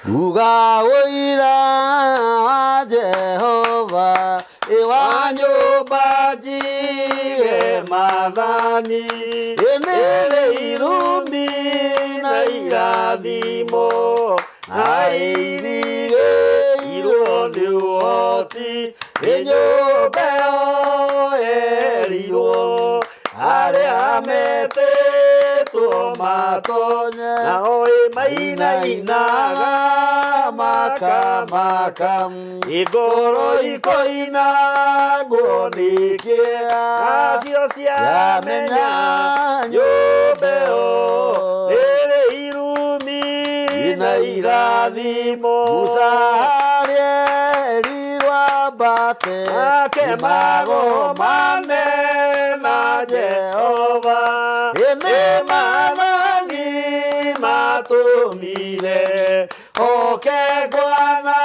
Nguga ũira wa Jehova ĩ wa nyũmba njige mathani ĩ nĩrĩ irumi na irathimo na irigĩirwo nĩ ũhoti ĩ nyũmba ĩyo yerirwo arĩa metĩtwo matonye Nao ĩ mainainaga makamaka Igoro ngoro ikoinagwo nĩ kĩeha Nacio ciamenya ciamenya nyũmba ĩyo Rĩrĩ irumi na irathimo Musa harĩerirwo ambate Ake magomane na Jehova ĩnĩ maathani matũmire oke ngwana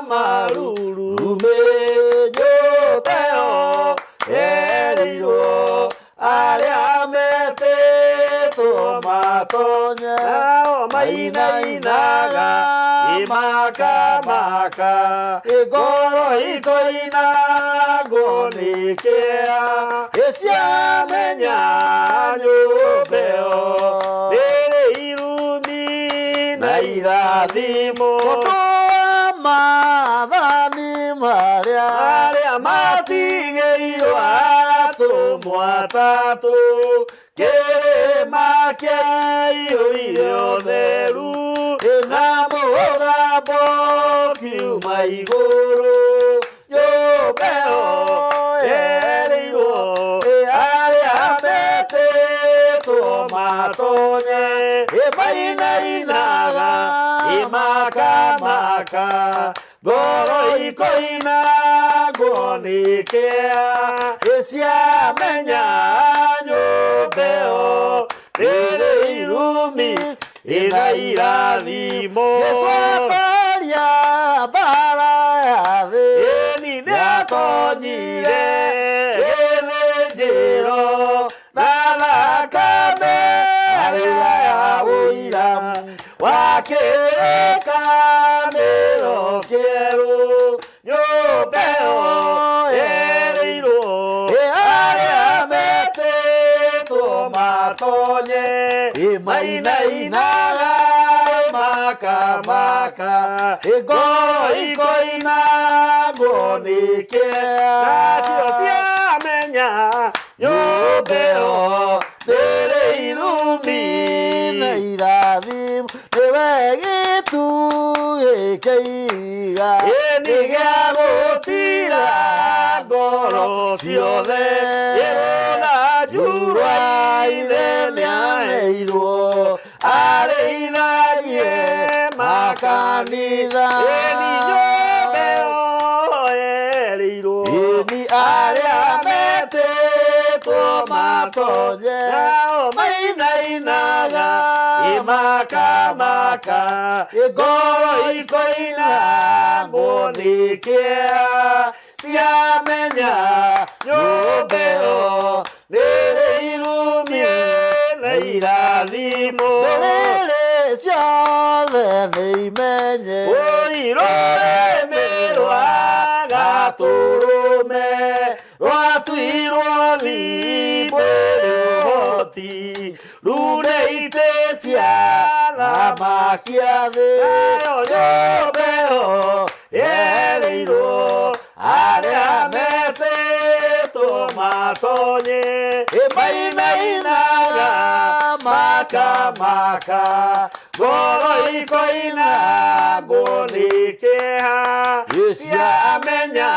marurumĩ nyũmba ĩyo yerirwo arĩa metĩtwo matonye Nao mainainaga imakamaka ngoro ikoinagwo nĩ kĩeha ĩciamenya nyũmba ĩyo Rĩrĩ irumi na irathimo tondũ wa maathani marĩa Arĩa matigĩirwo atũmwo atatũ kĩrĩma kĩaiyũire ũtheru na mũgambo kiuma igũrũ nyũmba ĩyo Yerĩirwo ĩ arĩa metĩtwo matonye ĩ mainainaga Imakamaka ngoro ikoinagwo nĩ kĩeha ĩciamenya nyũmba ĩyo Rĩrĩ irumi ĩna irathimo Jesũ atoria mbara ya thĩ Ĩni nĩatonyire gĩthĩnjĩro na thakame arĩa ya ũira wa kĩrĩkanĩro kĩerũ Nyũmba ĩyo yerĩirwo ĩ arĩa metĩtwo matonye ĩ mainainaga makamaka ĩ ngoro ikoinagwo nĩ Nacio kĩeha ciamenya nyũmba ĩyo rĩrĩ irumi na irathimo nĩwe gĩtugĩ kĩa ihiga Ĩni gĩa gũtira ngoro ciothe Ĩrona njurwa ithe nĩaneirwo arĩithagie makanitha Ĩni nyũmba ĩyo yerĩirwo Ĩni arĩa metĩtwo matonye Nao mainainaga Imakamaka ngoro ikoinagwo nĩ kĩeha ciamenya nyũmba ĩyo nĩrĩ irumi na irathimo ndũrĩrĩ ciothe nĩ imenye Ũirũrĩmĩ rwa gatũrũme rwatuirwo thimbũ ũhoti rure itĩ cia thamaki a thĩ Nayo nyũmba ĩyo yerĩirwo arĩa metĩtwo matonye ĩ mainainaga makamaka ngoro ikoinagwo nĩ kĩeha ciamenya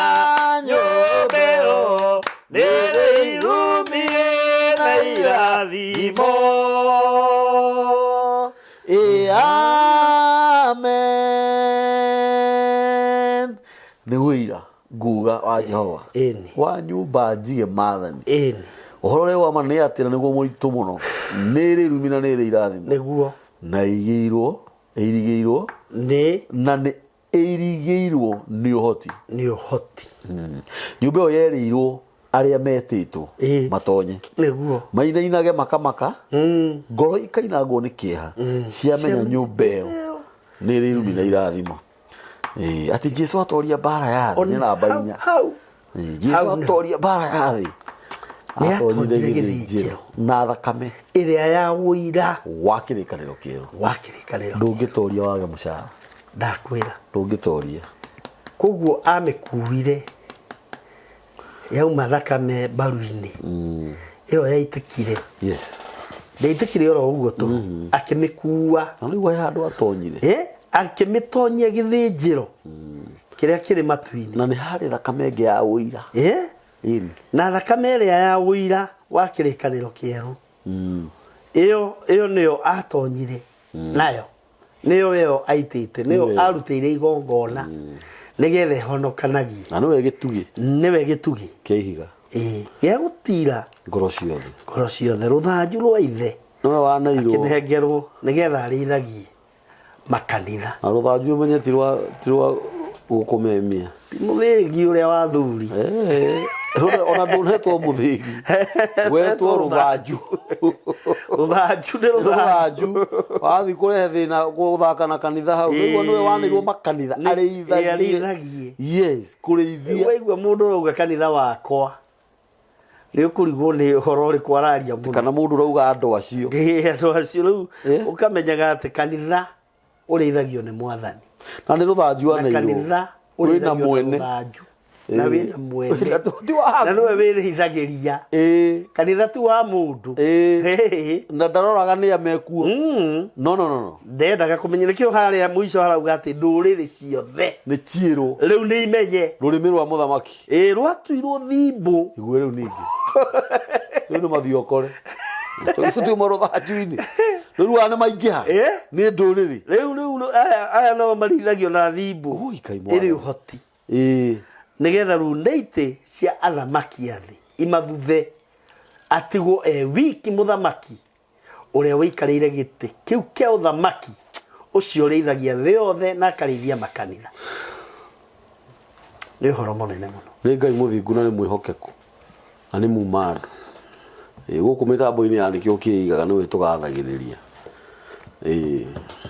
nyũmba ĩyo nĩrĩ irumi na irathimo imo ĩ amen nĩ wĩira nguga wa Jehova Ĩni. wa nyũmba njige maathani Ĩni ũhoro ũrĩa wa ma nĩ atĩ na nĩguo mũritũ mũno nĩ ĩrĩ irumi na nĩ ĩrĩ irathimo nĩguo na ĩigĩirwo ĩirigĩirwo nĩ na nĩ ĩirigĩirwo nĩ ũhoti nĩ ũhoti nyũmba ĩyo yerĩirwo arĩa metĩtwo Ĩĩ. matonye nĩguo mainainage makamaka Mm. ngoro ikainangwo nĩ kĩeha ciamenya nyũmba ĩyo Nĩ ĩrĩ irumi na irathimo. Ĩĩ, atĩ Jesu atoria mbara ya thĩ nĩ namba Hau- inya. hau Ĩĩ, Jesu Hau nĩho. atoria mbara ya thĩ. Nĩ Atonyire atonyire gĩthĩnjĩro gĩthĩnjĩro. na thakame ĩrĩa ya ũira wa kĩrĩkanĩro kĩerũ. wa kĩrĩkanĩro. Ndũngĩtoria wage mũcara. Ndakwĩra. Ndũngĩtoria. Koguo amĩkuire yauma thakame mbaru-inĩ ĩyo yaitĩkire. Yes. Ndĩaitĩkire oro ũguo tu, akĩmĩkua. Na rĩu he handũ atonyire. Akĩmĩtonyia gĩthĩnjĩro kĩrĩa kĩrĩ matu-inĩ. Na nĩ harĩ thakame ĩngĩ ya ũira. Ĩni. Na thakame ĩrĩa ya ũira wa kĩrĩkanĩro kĩerũ, ĩyo nĩyo atonyire nayo, nĩyo ĩyo aitĩte, nĩyo Nĩyo. arutĩire igongona nĩgetha ĩhonokanagie. Na nĩwe gĩtugĩ Nĩwe gĩtugĩ kĩa ihiga. Gĩa gũtira ngoro ciothe. Ngoro ciothe, rũthanju rwa ithe Nĩwe wanairwo. akĩnengerwo nĩgetha arĩithagie makanitha. Na rũthanju ũmenye ti rwa gũkũmemia. Ti mũthĩgi ũrĩa wa thuri. Ona ndũnetwo mũthĩgi, wetwo rũthanju. Rũthanju nĩ rũthanju. Rũthanju. Wathiĩ kũrehe thĩna gũthaka na kanitha hau. Rĩu nĩwe wanĩirwo makanitha arĩithagie. Arĩithagie. Yes, kũrĩithia. Waigua mũndũ ũrauga kanitha wakwa, nĩ ũkũrigwo nĩ ũhoro ũrĩkũ araria mũno. Kana mũndũ ũrauga andũ acio. Andũ acio rĩu ũkamenyaga atĩ kanitha ũrĩithagio nĩ mwathani. Na nĩ rũthanju Na aneirwo. kanitha Wĩna ũrĩithagio na mwene. rũthanju. Na wĩna mwene. Wĩna ti waku. Na nĩwe wĩrĩithagĩria. Kanitha ti wa mũndũ. Na ndaroraga nĩ a mekuo. No, no, no, no. Ndendaga kũmenya nĩkĩo harĩa mũico harauga atĩ ndũrĩrĩ ciothe nĩ ciĩrwo. Rĩu nĩ imenye. Rũrĩmĩ rwa mũthamaki. Rwatuirwo thimbũ. Igue rĩu ningĩ. Rĩu nĩ mathiĩ ũkore. Tũgĩcio tuuma rũthanju-inĩ. Rĩu aya nĩ maingĩha. Nĩ ndũrĩrĩ. Rĩu aya no marĩithagio na thimbũ. Ui, Ngai mwathani. Ĩrĩ ũhoti. Nĩgetha rĩu ndeitĩ cia athamaki a thĩ imathuthe, atigwo e wiki mũthamaki ũrĩa wĩikarĩire gĩtĩ kĩu kĩa ũthamaki, ũcio ũrĩithagia thĩ yothe na akarĩithia makanitha. Nĩ ũhoro mũnene mũno. Nĩ Ngai mũthingu na nĩ mwĩhokeku na nĩ muma andũ. Gũkũ mĩtambo-inĩ ya nĩkĩo kĩigaga nĩwe tũgathagĩrĩria.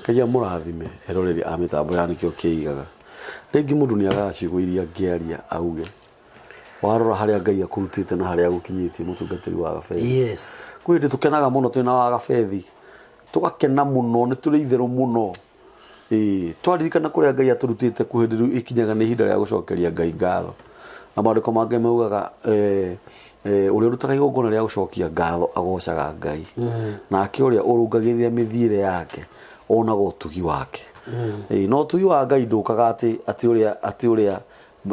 Ngai amũrathime eroreri a mĩtambo ya nĩkĩo kĩigaga. Rĩngĩ mũndũ nĩ agaga ciugo iria angĩaria auge. Warora harĩa Ngai akũrutĩte na harĩa agũkinyĩtie mũtungatĩri wa Gabethi. Yes. Kwĩ hĩndĩ tũkenaga mũno twĩna wa Gabethi. Tũgakena mũno, nĩ tũrĩ itherũ mũno. Twaririkana kũrĩa Ngai atũrutĩte kwĩ hĩndĩ rĩu ĩkinyaga nĩ ihinda rĩa gũcokeria Ngai ngatho. Na maandĩko ma Ngai maugaga, ũrĩa ũrutaga igongona rĩa gũcokia ngatho agocaga Ngai. Nake ũrĩa ũrũngagĩrĩria mĩthiĩre yake onaga ũtugi wake. No ũtugi wa Ngai ndũkaga atĩ ũrĩa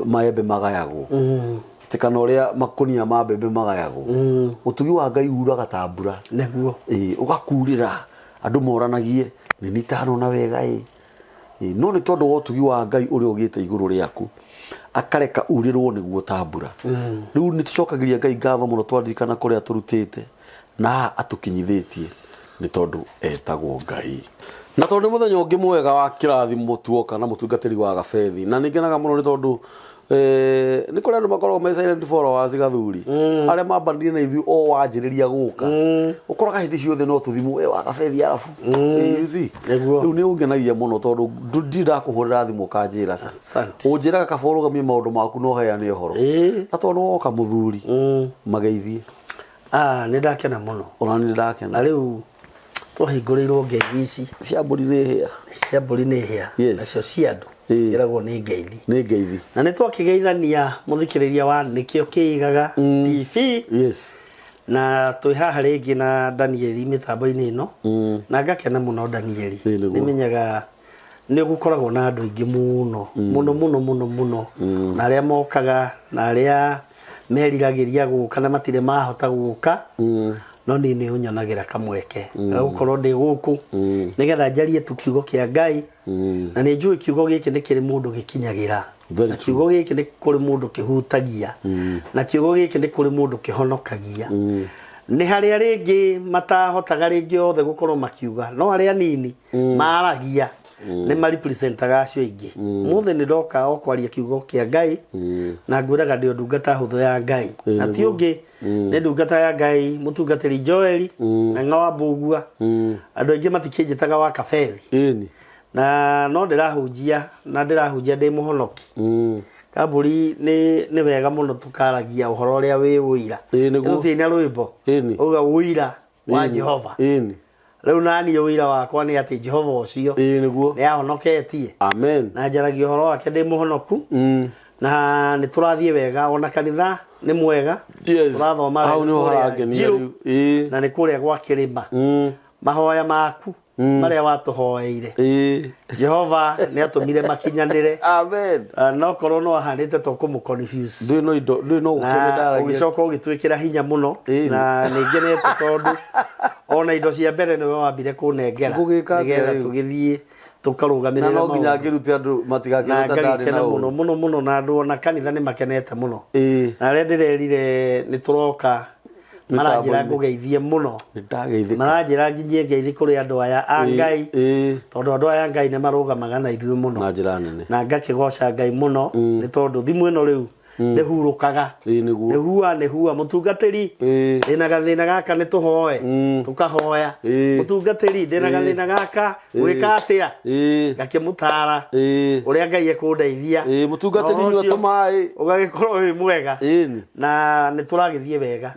maembe magayagwo. Atĩ kana ũrĩa makũnia ma mbembe magayagwo. Ũtugi wa Ngai uraga ta mbura. Nĩguo. Ũgakurĩra andũ moranagie nĩ nitanona wega ĩ. No nĩ tondũ wa ũtugi wa Ngai ũrĩa ũgĩte igũrũ rĩaku, akareka urĩrwo nĩguo ta mbura. Rĩu nĩ tũcokagĩria Ngai ngatho mũno twaririkana kũrĩa tũrutĩte na haha atũkinyithĩtie nĩ tondũ etagwo Ngai. Na tondũ nĩ mũthenya ũngĩ mwega wa kĩrathimo tuoka na mũtungatĩri wa Gabethi, na nĩ ngenaga mũno nĩ tondũ nĩ kũrĩ andũ makoragwo me silent followers gathuri, arĩa mambanire na ithuĩ o wanjĩrĩria gũka. Ũkoraga hĩndĩ ciothe no tũthimũ, wa Gabethi arabu. You see? Nĩguo. Rĩu nĩ ũngenagia mũno tondũ ndirĩ ndakũhũrĩra thimũ ũkanjĩra ca. Asante. Ũnjĩraga kaba ũrũgamie maũndũ maku na ũheane ũhoro. Na tondũ nĩ woka mũthuri, mageithie. Nĩ ndakena mũno. Ona nĩ ndakena. Na rĩu twahingũrĩirwo ngeithi ici. Cia mbũri nĩ hĩa. Cia mbũri nĩ hĩa. Yes. Nacio cia andũ ciĩragwo nĩ ngeithi. Nĩ ngeithi. Na nĩ twakĩgeithania mũthikĩrĩria wa Nĩkĩo Kĩigaga TV. Yes. Na twĩ haha rĩngĩ na Danieli mĩtambo-inĩ ĩno. Na ngakena mũno Danieli. Nĩguo. Nĩmenyaga nĩ gũkoragwo na andũ aingĩ mũno. Mũno, mũno, mũno, mũno. Na arĩa mokaga, na arĩa meriragĩria gũka na matirĩ mahota gũka. No niĩ nĩ ũnyonagĩra kamweke. Ga gũkorwo ndĩ gũkũ. Nĩgetha njarie tu kiugo kĩa Ngai. Na nĩ njũĩ kiugo gĩkĩ nĩ kĩrĩ mũndũ gĩkinyagĩra. Very Na true. kiugo gĩkĩ nĩ kũrĩ mũndũ kĩhutagia. Na kiugo gĩkĩ nĩ kũrĩ mũndũ kĩhonokagia. Nĩ harĩa rĩngĩ matahotaga rĩngĩ othe gũkorwo makiuga, no arĩa anini maragia nĩ marepresentaga acio aingĩ. Mũthĩ nĩ ndoka o kwaria kiugo kĩa Ngai, na ngwĩraga ndĩ o ndungata hũthũ ya Ngai. Na ti ũngĩ, nĩ ndungata ya Ngai, mũtungatĩri Joeli, na Ng'a wa Mbũgua. Andũ aingĩ matikĩnjĩtaga wa Kabethi. Na no ndĩrahunjia na ndĩrahunjia ndĩ mũhonoki. Kambũri nĩ wega mũno tũkaragia ũhoro ũrĩa wĩ ũira. Ĩĩ, nĩguo. Tũtiina rwĩmbo. Ĩni. Uga ũira wa Jehova. Ĩni. Rĩu naniĩ ũira wakwa nĩ atĩ Jehova ũcio Ĩĩ nĩguo. nĩ ahonoketie. Amen. Na njaragia ũhoro wake ndĩ mũhonoku. Na nĩ tũrathiĩ wega ona kanitha nĩ mwega. Yes. Tũrathoma Hau wega nĩho kũrĩa harangenia Njiru, rĩu. Ĩĩ. na nĩ kũrĩa gwa kĩrĩma. Mahoya maku marĩa watũhoeire. Ĩĩ. Jehova nĩ atũmire makinyanĩre. Amen. Ah, no korwo no ahanĩte to kũmũ confuse. Ndũĩ no indo, ndũĩ no gũkenia Na ndaragia. ũgĩcoka ũgĩtwĩkĩra hinya mũno Ĩĩ. na nĩ ngenete tondũ ona indo cia mbere nĩwe wambire kũnengera Ngũgĩka atĩa nĩgetha rĩu? tũgĩthiĩ Na tũkarũgamĩrĩre no nginya maũndũ. ngĩrute andũ Na matigakĩone ta ndarĩ ngagĩkena na mũno ũũru. mũno mũno na andũ ona kanitha nĩ makenete mũno. Ĩĩ. Na arĩa ndĩrerire nĩ tũroka maranjĩra Mĩtambo-inĩ. ngũgeithie mũno. Nĩ ndageithĩka. Maranjĩra nginyie ngeithi kũrĩ andũ aya a Ngai Ĩĩ. tondũ andũ aya a Ngai nĩ marũgamaga na ithuĩ mũno. Na njĩra nene. Na ngakĩgoca Ngai mũno nĩ tondũ thimũ ĩno rĩu nĩ hurũkaga. Ĩĩ nĩguo. Nĩ hua nĩ hua mũtungatĩri Ĩĩ. ndĩna gathĩna gaka nĩ tũhoe tũkahoya. Ĩĩ. Mũtungatĩri ndĩna gathĩna gaka gwĩka atĩa Ĩĩ. ngakĩmũtara Ĩĩ. ũrĩa Ngai ekũndeithia. Ĩĩ mũtungatĩri Na nyua ũcio tũmaĩ. ũgagĩkorwo wĩ mwega. Ĩni. Na nĩ tũragĩthiĩ wega.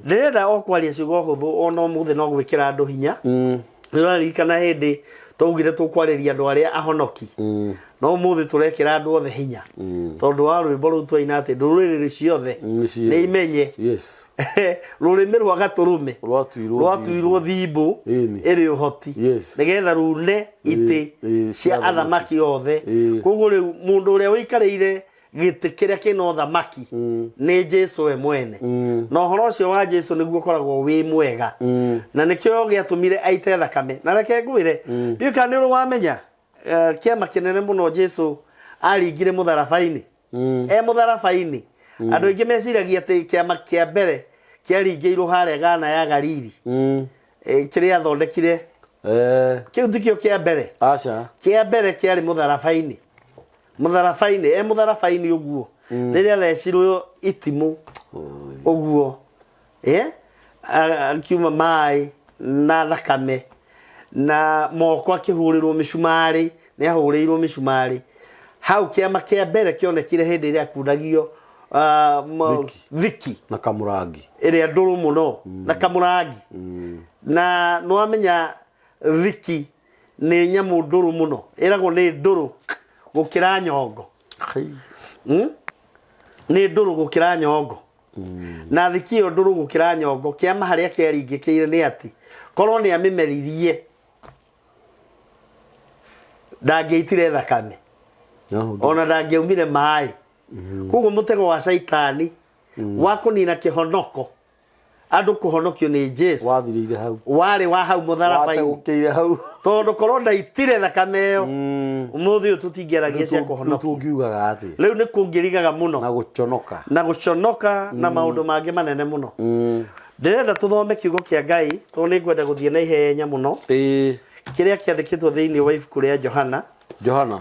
Ndĩrenda o kwaria ciugo hũthũ ona ũmũthĩ no gwĩkĩra andũ hinya. Nĩ ũraririkana hĩndĩ twaugire tũkwarĩria andũ arĩa ahonoki. No ũmũthĩ tũrekĩra andũ othe hinya. Tondũ wa rwĩmbo rũu twaina atĩ ndũrĩrĩ ciothe Nĩ nĩ imenye Yes. rũrĩmĩ rwa gatũrũme Rwatuirwo rwatuirwo thimbũ Ĩni. ĩrĩ ũhoti Yes. nĩgetha rune itĩ Ĩĩ, cia cia athamaki othe. Ĩĩ. Koguo rĩu mũndũ ũrĩa ũikarĩire gĩtĩ kĩrĩa kĩna ũthamaki nĩ Jesu we mwene. Na ũhoro ũcio wa Jesu nĩguo ũkoragwo wĩ mwega. Na nĩkĩo gĩatũmire aite thakame. Na reke ngwĩre, ndiũĩ kana nĩ ũrĩ wamenya kĩama kĩnene mũno Jesu aringire mũtharaba-inĩ. E mũtharaba-inĩ. Andũ aingĩ meciragia atĩ kĩama kĩa mbere kĩaringĩirwo harĩa Gana ya Galili. Kĩrĩa athondekire kĩu tikĩo kĩa mbere. Aca. Kĩa mbere kĩarĩ mũtharaba-inĩ. Mũtharaba-inĩ, e mũtharaba-inĩ ũguo. Rĩrĩa athecirwo itimũ ũguo. Akiuma maĩ na thakame na moko akĩhũrĩrwo mĩcumarĩ, nĩ ahũrĩirwo mĩcumarĩ. Hau kĩama kĩa mbere kĩonekire hĩndĩ ĩrĩa akundagio thiki Na kamũrangi. Ĩrĩa ndũrũ mũno na kamũrangi. Na nĩwamenya thiki nĩ nyamũ ndũrũ mũno, ĩragwo nĩ ndũrũ gũkĩra nyongo. Nĩ ndũrũ gũkĩra nyongo. Na thiki ĩyo ndũrũ gũkĩra nyongo, kĩama harĩa kĩaringĩkĩire nĩ atĩ korwo nĩ amĩmeririe ndangĩitire thakame ona ndangĩaumire maĩ. Koguo mũtego wa caitani wa kũnina kĩhonoko, andũ kũhonokio nĩ Jesu Wathirĩire hau. Warĩ wa hau mũtharaba-inĩ. Wategũkĩire hau. Tondũ korwo ndaitire thakame ĩyo, ũmũthĩ ũyũ tũtingĩaragia cia Rĩu kũhonokio. tũngiugaga atĩ Rĩu nĩ kũngĩrigaga mũno. Na gũconoka. Na gũconoka na maũndũ mangĩ manene mũno. Ndĩrenda tũthome kiugo kĩa Ngai tondũ nĩ ngwenda gũthiĩ na ihenya mũno. Ĩĩ. Kĩrĩa kĩandĩkĩtwo thĩinĩ wa ibuku rĩa Johana. Johana.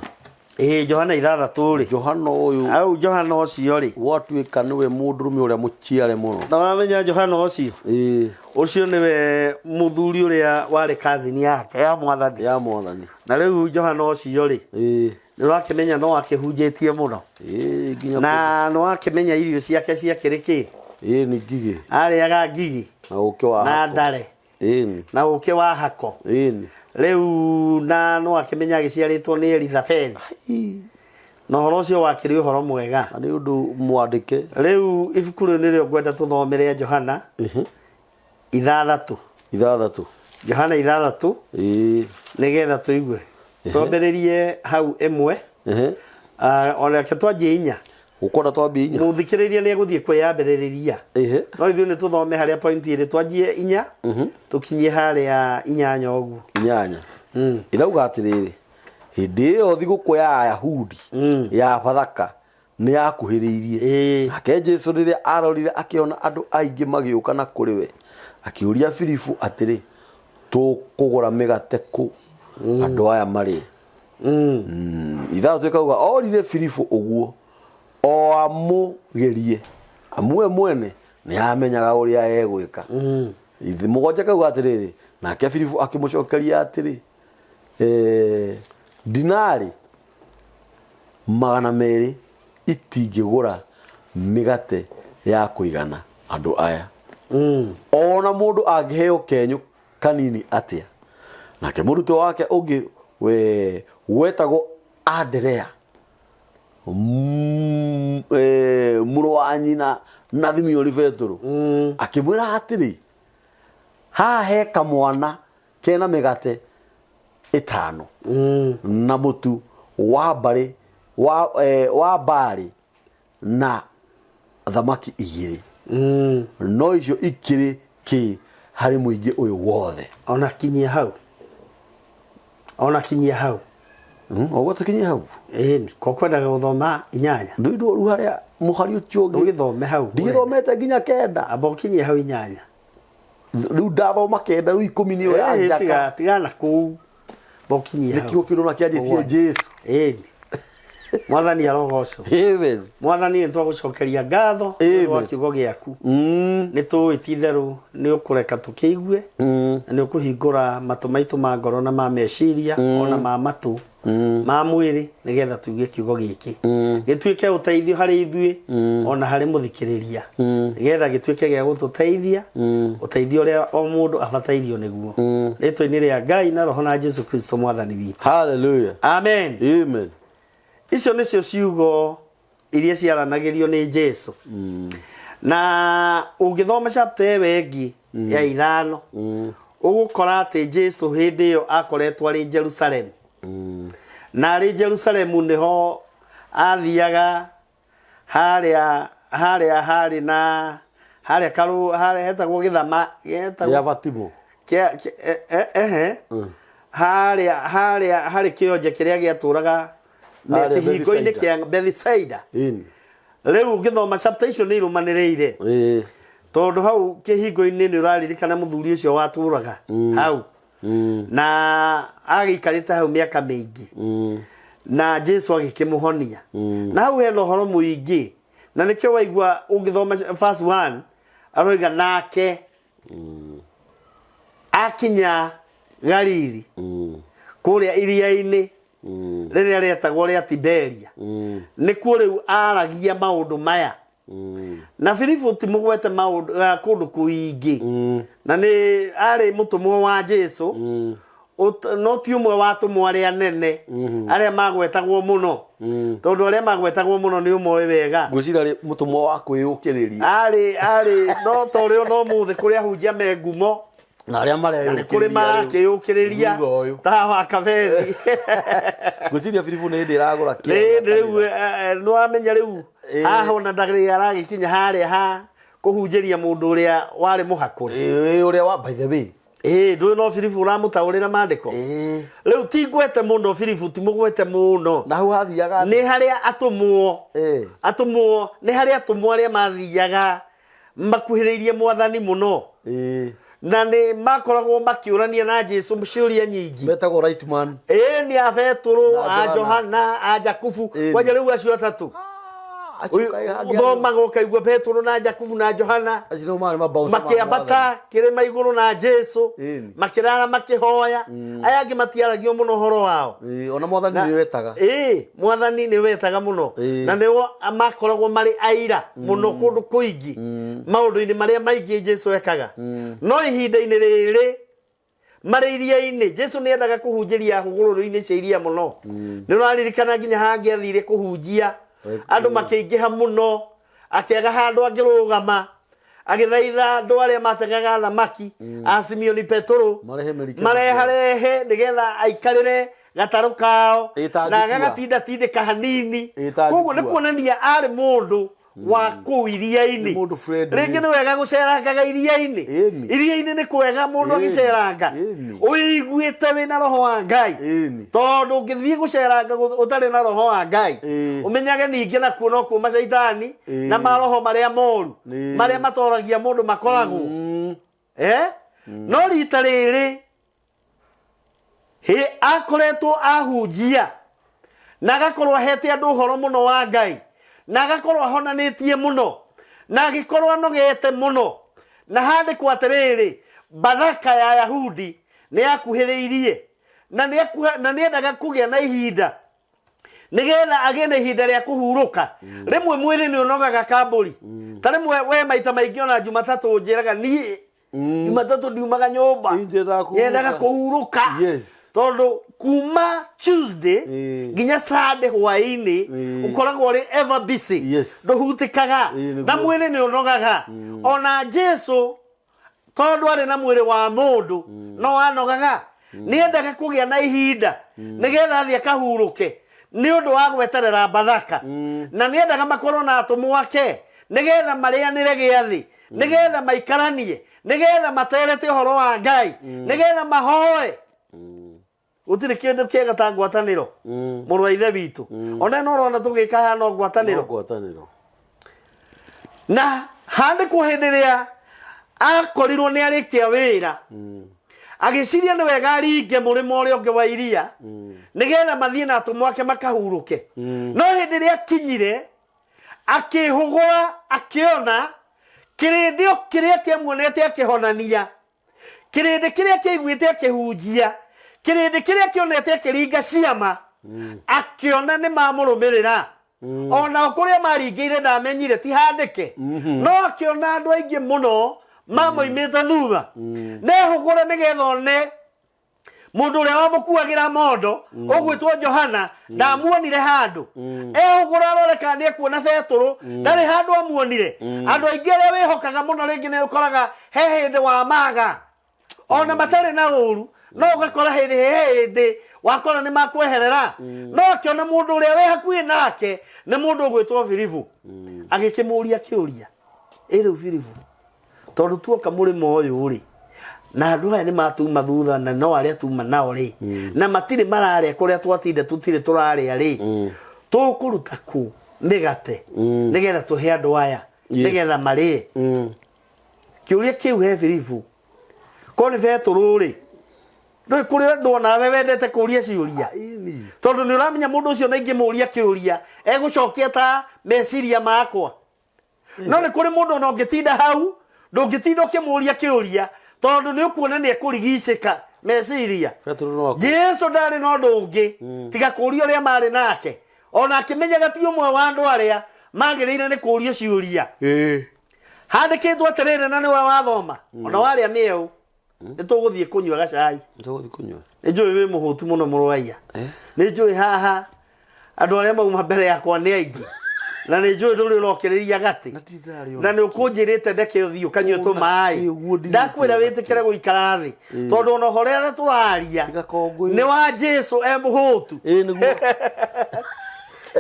Ĩĩ, Johana 6 rĩ. Johana ũyũ. Au Johana ũcio rĩ. Gwatuĩka nĩwe mũndũrũme ũrĩa mũciare mũno. Na wamenya Johana ũcio? Ĩĩ. Ũcio nĩwe mũthuri ũrĩa warĩ cousin yake ya mwathani. Ya mwathani. Na rĩu Johana ũcio rĩ. Ĩĩ. Nĩ ũrakĩmenya no akĩhunjĩtie mũno. Ĩĩ, nginya Na nĩ wakĩmenya irio ciake ciakĩrĩ kĩ? Ĩĩ, nĩ ngigĩ. Arĩaga ngigi. Na ũkĩ wa Na hako. ndare. Ĩĩ. Na ũkĩ wa hako. Ĩĩ. Rĩu na no akĩmenya agĩciarĩtwo nĩ Elizabeth. Na ũhoro ũcio wakĩrĩ ũhoro mwega. Na nĩ ũndũ mwandĩke. Rĩu ibuku rĩu nĩrĩo ngwenda tũthomere Johana. 6. 6. Johana 6. Ĩĩ. Nĩgetha tũigue. Twambĩrĩrie hau 1. Onake twanjie 4. Ũkwenda twambie 4? Mũthikĩrĩria nĩ egũthiĩ kwĩyambĩrĩria. No ithuĩ nĩ tũthome harĩa point ĩrĩ, twanjie 4, tũkinyie harĩa 8 ũguo. 8. Ĩrauga atĩrĩrĩ, hĩndĩ ĩyo thigũkũ ya Ayahudi ya Bathaka nĩ yakuhĩrĩirie. Nake Jesũ rĩrĩa arorire akĩona andũ aingĩ magĩũka na kũrĩ we, akĩũria Filipu atĩrĩ, tũkũgũra mĩgate kũ andũ aya marĩe? 6 ĩkauga orire Filipu ũguo o amũgerie, amu we mwene nĩ amenyaga ũrĩa egwĩka. 7 kauga atĩrĩrĩ, nake Filipu akĩmũcokeria atĩrĩ, Dinarĩ 200 itingĩgũra mĩgate ya kũigana andũ aya, ona mũndũ angĩheo kenyũ kanini atĩa. Nake mũrutwo wake ũngĩ we wetagwo Anderea, mũrũ wa nyina na Thimioni Betũrũ, akĩmwĩra atĩrĩ, haha he kamwana kena mĩgate ĩtano na mũtu wa mbarĩ wa mbarĩ na thamaki igĩrĩ, no icio ikĩrĩ kĩ harĩ mũingĩ ũyũ wothe? Ona kinyia hau, ona kinyia hau. Ũguo tũkinyie hau. Ĩni ko kwendaga gũthoma 8. Ndũindwo rĩu harĩa mũhari ũcio ũngĩ. Ndũgĩthome hau. Ndigĩthomete nginya 9. Amba ũkinyie hau 8. Rĩu ndathoma 9, rĩu 10 nĩyo ya njaka. Tiga, tigana kũu, amba ũkinyie hau. Nĩkĩo kĩndũ na kĩanjĩtie. 7. Jesu. Ĩni, Mwathani arogocwo. Amen. Mwathani, nĩ twagũcokeria ngatho nĩ ũndũ wa Amen. kiugo gĩaku. Nĩ tũĩ ti itherũ nĩ ũkũreka tũkĩigue na nĩ ũkũhingũra matũ maitũ ma ngoro na ma meciria ona ma matũ ma mwĩrĩ, nĩgetha tuigue kiugo gĩkĩ gĩtuĩke ũteithio harĩ ithuĩ ona harĩ mũthikĩrĩria, nĩgetha gĩtuĩke gĩa gũtũteithia, ũteithio ũrĩa o mũndũ abatairio nĩguo, rĩtwa-inĩ rĩa Ngai na Roho na Jesu Kristo Mwathani witũ. Hallelujah. Amen. Amen. Icio nĩcio ciugo iria ciaranagĩrio nĩ Jesu. Na ũngĩthoma chapter ĩyo ĩngĩ ya 5, ũgũkora atĩ Jesu hĩndĩ ĩyo akoretwo arĩ Jerusalemu, na arĩ Jerusalemu nĩho athiaga harĩa harĩ na harĩa karũ harĩa hetagwo gĩthama hetagwo Ya Batimo. Ehe, harĩa harĩ kĩonje kĩrĩa gĩatũraga Harĩa kĩhingo-inĩ Bethsaida. kĩa Bethsaida. Ĩni. Rĩu ũngĩthoma chapter icio nĩ irũmanĩrĩire, tondũ hau kĩhingo-inĩ nĩ ũraririkana mũthuri ũcio watũraga hau na agĩikarĩte hau mĩaka mĩingĩ, na Jesu agĩkĩmũhonia, na hau hena ũhoro mũingĩ, na nĩkĩo waigua ũngĩthoma verse 1 aroiga, nake akinya Galili, kũrĩa iria-inĩ rĩrĩa rĩetagwo rĩa Tiberia, nĩkuo rĩu aragia maũndũ maya. Na Filipu ti mũgwete maũndũ kũndũ kũingĩ, na nĩ arĩ mũtũmwo wa Jesu, no ti ũmwe wa atũmwo arĩa nene arĩa magwetagwo mũno, tondũ arĩa magwetagwo mũno nĩ ũmoĩ wega. Ngwĩciria rĩ mũtũmwo wa kwĩyũkĩrĩria. Arĩ no ta ũrĩa no mũthĩ kũrĩ ahunjia me ngumo na arĩa na nĩ kũrĩ mareyũkĩrĩria rĩu. marakĩyũkĩrĩria Thutha ũyũ. ta wa Kaberi. Ngwĩciria Filipu nĩ hĩndĩ ĩragũra Nĩ rĩu nĩ wamenya rĩu haha ona ndarĩ aragĩkinya harĩa ha kũhunjĩria mũndũ ũrĩa warĩ mũhakũre. Ĩĩ, ũrĩa wa, by the way. Ĩĩ, ndũĩ no Filipu ũramũtaũrĩra mandĩko. Rĩu ti ngwete mũno Filipu, ti mũgwete mũno. Na hau hathiaga atĩa? Nĩ harĩa atũmwo atũmwo, nĩ harĩa atũmwo arĩa mathiaga makuhĩrĩirie Mwathani mũno, na nĩ makoragwo makĩũrania na Jesu ciũria nyingĩ. Metagwo right man. Ĩĩ, nĩ a Betũrũ, Na a Johana. Johana, a Jakubu. Kwanja rĩu acio atatũ Acio kaĩ hangĩ ũthomaga ũkaigua Petũrũ na Jakubu na Johana acio nĩo marĩ mabouncer ma makĩambata kĩrĩma igũrũ na Jesu, makĩrara makĩhoya. Aya angĩ matiaragio mũno ũhoro wao. Mwathani. Ona Mwathani nĩ wetaga. Ĩĩ, Mwathani nĩ wetaga mũno. Na nĩo makoragwo marĩ aira mũno kũndũ kũingĩ maũndũ-inĩ marĩa maingĩ Jesu ekaga. No ihinda-inĩ rĩrĩ marĩ iria-inĩ, Jesu nĩ endaga kũhunjĩria hũgũrũrũ-inĩ cia iria mũno. Nĩ ũraririkana nginya hangĩ athire kũhunjia, andũ makĩingĩha mũno, akĩaga handũ angĩrũgama, agĩthaitha andũ arĩa mategaga thamaki a Simeoni Petũrũ Marehe merikebu. Mareharehe nĩgetha aikarĩre gatarũ kao Ĩtangĩkua. na gagatindatindĩka hanini. Ĩtangĩkua. Koguo nĩ kuonania arĩ mũndũ wa kũu iria-inĩ. Nĩ mũndũ friendly. Rĩngĩ nĩ wega gũcerangaga iria-inĩ. Iria-inĩ nĩ kwega mũndũ agĩceranga ũiguĩte wĩna roho wa Ngai, tondũ ũngĩthiĩ gũceranga ũtarĩ na roho wa Ngai, ũmenyage ningĩ nakuo no kuo macaitani na maroho marĩa moru marĩa matoragia mũndũ makoragwo. No rita rĩrĩ hĩ akoretwo ahunjia na agakorwo ahete andũ ũhoro mũno wa Ngai, na agakorwo ahonanĩtie mũno, na agĩkorwo anogete mũno, na handĩkwo atĩrĩrĩ, Bathaka ya Yahudi nĩ yakuhĩrĩirie. na nĩ endaga kũgĩa na ihinda nĩgetha agĩe na ihinda rĩa kũhurũka. Rĩmwe mwĩrĩ nĩ ũnogaga kambũri, ta rĩmwe we maita maingĩ ona Jumatatũ njĩraga niĩ Jumatatũ ndiumaga nyũmba. Nyendaga kũhurũka. Nyendaga kũhurũka. Tondũ kuma Tuesday nginya Sunday hwaĩ-inĩ ũkoragwo ũrĩ ever busy. Ndũhutĩkaga. Nĩguo. Na mwĩrĩ nĩ ũnogaga. Ona Jesu tondũ arĩ na mwĩrĩ wa mũndũ no anogaga, nĩ endaga kũgĩa na ihinda nĩgetha athiĩ akahurũke nĩ ũndũ wa gweterera Bathaka, na nĩ endaga makorwo na atũmwo ake nĩgetha marĩanĩre gĩathĩ, nĩgetha maikaranie, nĩgetha materete ũhoro wa Ngai, nĩgetha mahoe. Gũtirĩ kĩndũ kĩega ta ngwatanĩro, mũrũ wa ithe witũ. Ona no ũrona tũgĩka haha no ngwatanĩro. No ngwatanĩro. Na handĩkwo hĩndĩ ĩrĩa akorirwo nĩ arĩkia wĩra, agĩciria nĩ wega aringe mũrĩmo ũrĩa ũngĩ wa iria nĩgetha mathiĩ na atũmwo ake makahurũke. No hĩndĩ ĩrĩa akinyire, akĩhũgũra, akĩona kĩrĩndĩ o kĩrĩa kĩamuonete akĩhonania, kĩrĩndĩ kĩrĩa kĩaiguĩte akĩhunjia, kĩrĩndĩ kĩrĩa kĩonete akĩringa ciama, akĩona nĩ mamũrũmĩrĩra. Onao kũrĩa maringĩire ndamenyire, ti handĩke, no akĩona andũ aingĩ mũno mamoimĩte thutha. Nehũgũre nĩgetha one mũndũ ũrĩa wamũkuagĩra mondo ũgwĩtwo Johana, ndamuonire handũ. Ehũgũra arore kana nĩ ekuona Betũrũ, ndarĩ handũ amuonire. Andũ aingĩ arĩa wĩhokaga mũno rĩngĩ nĩ ũkoraga he hĩndĩ wamaga, ona matarĩ na ũru, no ũgakora hĩndĩ he hĩndĩ wakora nĩ makweherera. No akĩona mũndũ ũrĩa wĩ hakuhĩ nake nĩ mũndũ ũgwĩtwo Filipu, agĩkĩmũria kĩũria, ĩ rĩu Filipu, tondũ tuoka mũrĩmo ũyũ rĩ, na andũ aya nĩ matuma thutha na no arĩa tuma nao rĩ, na matirĩ mararĩa kũrĩa twatinda tũtirĩ tũrarĩa rĩ, tũkũruta kũ mĩgate nĩgetha tũhe andũ aya nĩgetha marĩe? Kĩũria kĩu he Filipu, korwo nĩ Betũrũ rĩ, ndũĩ kũrĩ andũ onawe wendete kũria ciũria, tondũ nĩ ũramenya mũndũ ũcio na ingĩmũria kĩũria egũcokia ta meciria makwa. No nĩ kũrĩ mũndũ ona ũngĩtinda hau, ndũngĩtinda ũkĩmũria kĩũria tondũ nĩ ũkuona nĩ ekũrigicĩka meciria. Petero no akũ- Jesu ndarĩ na ũndũ ũngĩ tiga kũria ũrĩa marĩ nake, ona akĩmenyaga ti ũmwe wa andũ arĩa magĩrĩire nĩ kũrio ciũria. Handĩkĩtwo atĩrĩrĩ, na nĩwe wathoma, ona warĩa mĩeũ nĩ tũgũthiĩ kũnyua gacai. Nĩtũgũthiĩ kũnyua. Nĩ njũĩ wĩ mũhũtu mũno, mũrũ wa iya. Nĩ njũĩ haha andũ arĩa mauma mbere yakwa nĩ aingĩ, na nĩ njũĩ ndũrĩ ũrokĩrĩria gatĩ. Na ti ndarĩ. Na nĩ ũkũnjĩrĩte ndeke ũthiĩ ũkanyue tũmaĩ. Ũguo ndirĩte. Ndakwĩra wĩtĩkĩre gũikara thĩ, tondũ ona ũhoro ũrĩa tũraria Tiga kongũyũ. nĩ wa Jesu e mũhũtu. Ĩĩ nĩguo.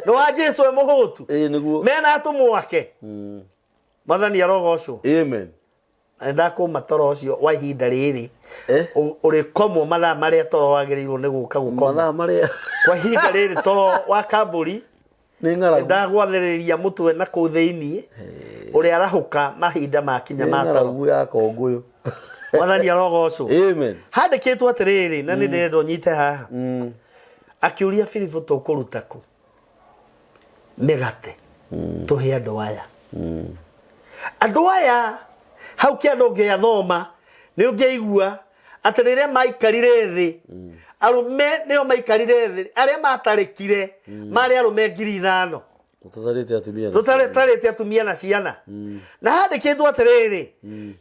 Nĩ wa Jesu e mũhũtu. Ĩĩ nĩguo. Mena atũmwo ake. Mwathani arogocwo. Amen. Na ndakũma toro ũcio wa ihinda rĩrĩ. Ũrĩkomwo mathaa marĩa toro wagĩrĩirwo nĩ gũka gũkoma. Mathaa marĩa. Kwa ihinda rĩrĩ toro wa kambũri. Nĩ ng'aragu. Ndagwathĩrĩria mũtwe na kũu thĩiniĩ ũrĩa arahũka mahinda makinya Nĩ ma toro. ng'aragu ya kongũyũ. Mwathani arogocwo. Amen. Handĩkĩtwo atĩrĩrĩ, na nĩ ndĩrenda ũnyite haha. Akĩũria Filipu, tũkũruta kũ mĩgate tũhe andũ aya? Andũ aya hau kĩanda ũngĩathoma nĩ ũngĩaigua atĩ rĩrĩa maikarire thĩ, arũme nĩo maikarire thĩ, arĩa matarĩkire marĩ arũme 5,000. Tũtarĩte atumia na Tũtarĩte atumia na ciana. Na handĩkĩtwo atĩrĩrĩ,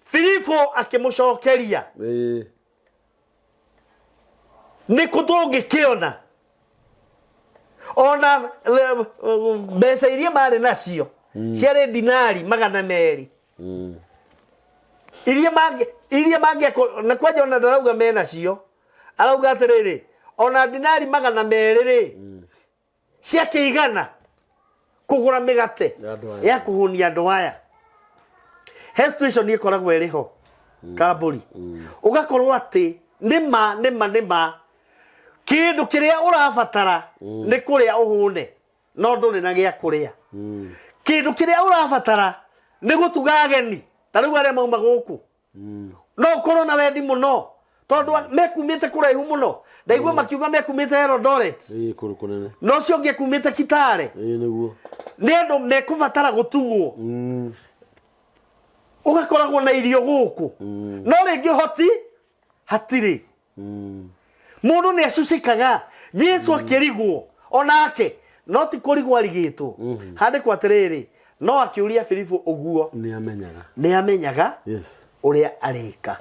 Filipo akĩmũcokeria, nĩ kũ tũngĩkĩona ona mbeca iria marĩ nacio ciarĩ dinari 200 iria mangĩ iria mangĩ na kwanja ona ndarauga menacio, arauga atĩrĩrĩ, ona dinari 200 rĩ, ciakĩigana kũgũra mĩgate Ya andũ aya. ya kũhũnia andũ aya? He situation ĩkoragwo ĩrĩ ho kambũri, ũgakorwo atĩ nĩma nĩma nĩma kĩndũ kĩrĩa ũrabatara nĩ kũrĩa ũhũne, no ndũrĩ na gĩa kũrĩa. Kĩndũ kĩrĩa ũrabatara nĩ gũtuga ageni, ta rĩu arĩa mauma gũkũ, no ũkorwo na wendi mũno tondũ mekumĩte kũraihu mũno. Ndaigua makiuga mekumĩte Eldoret. Ĩĩ, kũndũ kũnene. Na ũcio ũngĩ ekumĩte Kitale. Ĩĩ nĩguo. Nĩ andũ mekũbatara gũtugwo. Ũgakoragwo na irio gũkũ, no rĩngĩ ũhoti hatirĩ. Mũndũ nĩ acucikaga. Jesu akĩrigwo onake, no ti kũrigwo arigĩtwo. Handĩkwo atĩrĩrĩ, no akĩũria Filipu ũguo. Nĩ amenyaga. Nĩ amenyaga ũrĩa arĩka.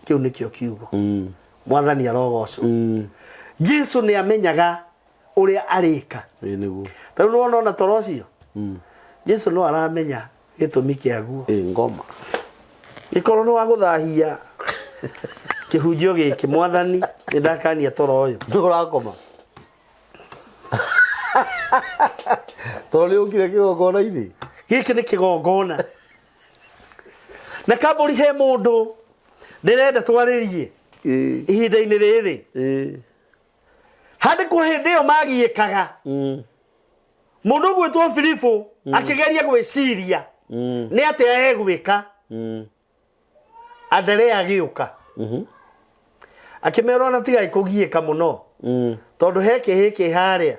Kĩu nĩkĩo kiugo. Mwathani arogocwo. Jesu nĩ amenyaga ũrĩa arĩka. Ĩĩ nĩguo. Ta rĩu nĩwona ona toro ũcio, Jesu no aramenya gĩtũmi kĩaguo. Ĩĩ ngoma. Gĩkorwo nĩ wa gũthahia kĩhunjio gĩkĩ, Mwathani nĩ ndakania toro ũyũ. Nĩ ũrakoma. Toro nĩ ũkire kĩgongona-inĩ. Gĩkĩ nĩ kĩgongona. Na kambũri he mũndũ ndĩrenda twarĩrie ihinda-inĩ rĩrĩ. Handĩkwo hĩndĩ ĩyo magiĩkaga, mũndũ ũgwĩtwo Filipu akĩgeria gwĩciria nĩ atĩa egwĩka. Anderea agĩũka akĩmera ona tigai kũgiĩka mũno, tondũ he kĩhĩ kĩ harĩa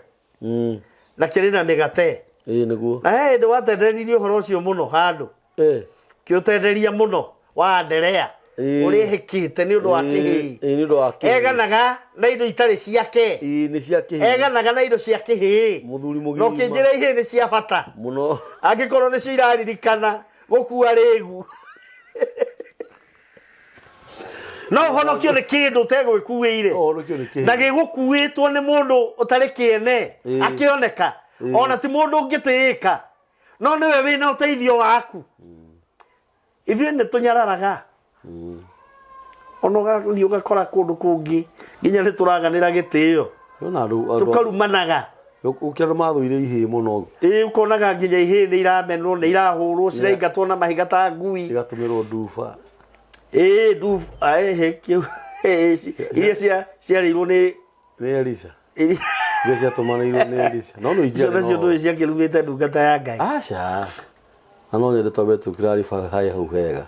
na kĩrĩ na mĩgate. Ĩĩ nĩguo. Na he hĩndĩ watenderirie ũhoro ũcio mũno handũ, kĩũtenderia mũno wa Anderea ũrĩa ehĩkĩte nĩ ũndũ wa kĩhĩĩ. Ĩĩ nĩ ũndũ wa kĩhĩĩ. Eganaga na indo itarĩ ciake. Ĩĩ nĩ cia kĩhĩĩ. Eganaga na indo cia kĩhĩĩ. Mũthuri No mũgima. kĩnjĩra ihĩĩ nĩ cia bata. Mũno. Angĩkorwo nĩcio iraririkana gũkua rĩgu. No ũhonokio nĩ kĩndũ ũtegwĩkuĩire. No ũhonokio nĩ kĩhĩĩ. Na gĩgũkuĩtwo nĩ mũndũ ũtarĩ kĩene akĩoneka. Ona ti mũndũ ũngĩtĩĩka. No nĩwe wĩna ũteithio waku. Ithuĩ nĩ tũnyararaga. Ona ũgathiĩ ũgakora kũndũ kũngĩ nginya nĩ tũraganĩra gĩtĩo. Ona andũ Tũkarumanaga. Ũkĩra andũ mathũire ihĩĩ mũno. Ĩĩ ũkonaga nginya ihĩĩ nĩ iramenwo, nĩ irahũrwo, ciraingatwo na mahiga ta ngui. Igatũmĩrwo nduba. Ĩĩ nduba, ĩhĩ kĩu. Iria ciarĩirwo nĩ Nĩ Elisha. Iria ciatũmanĩirwo nĩ Elisha. No nĩ Icio ingĩarĩ nacio no. ndũĩ ciakĩrumĩte ndungata ya Ngai. Aca. Na no nyende twambe tũkĩrariba hae hau hega.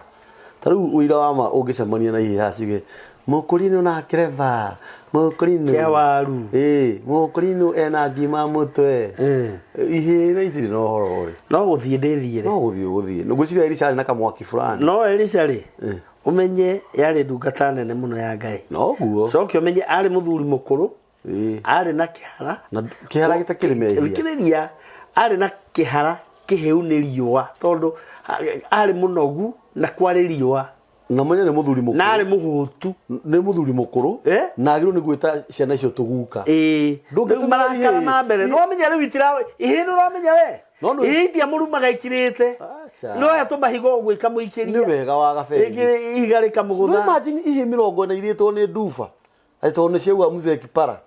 Ta rĩu ũira wa ma ũngĩcemania na ihĩĩ haha ciuge mũkũrinũ na clever, mũkũrinũ. Kĩa waru. Ĩĩ, mũkũrinũ ena ngima mũtwe. Ihĩĩ na itirĩ na ũhoro rĩ. No gũthiĩ ndĩthiĩre. No gũthiĩ ũgũthiĩ. Ngwĩciria Elisha arĩ na kamwaki fulani. No Elisha rĩ, ũmenye yarĩ ndungata nene mũno ya Ngai. Noguo. Coke ũmenye arĩ mũthuri mũkũrũ, arĩ na kĩhara. Na kĩhara gĩtakĩrĩ mehia. Thikĩrĩria, arĩ na kĩhara kĩhĩu nĩ riũa, tondũ arĩ mũnogu na kwarĩ riũa. Na mwenye nĩ mũthuri mũkũrũ. Na arĩ mũhũtu. Nĩ mũthuri mũkũrũ. Na agĩrĩirwo nĩ gwĩta ciana icio tũguka. Ĩĩ. Ndũngĩtũmĩra Rĩu marakara ihĩĩ. ma mbere. Nĩ wamenya rĩu itira ihĩĩ nĩ ũramenya we. Ihĩĩ itiamũrumaga ikirĩte. No aya tũmahiga ũguo ikamũikĩria. Nĩ wega wa gabere. Rĩngĩ ihiga rĩkamũgũtha. No imagine ihĩĩ 40 irĩtwo nĩ nduba. Atĩ tondũ nĩ ciauga mzee kipara.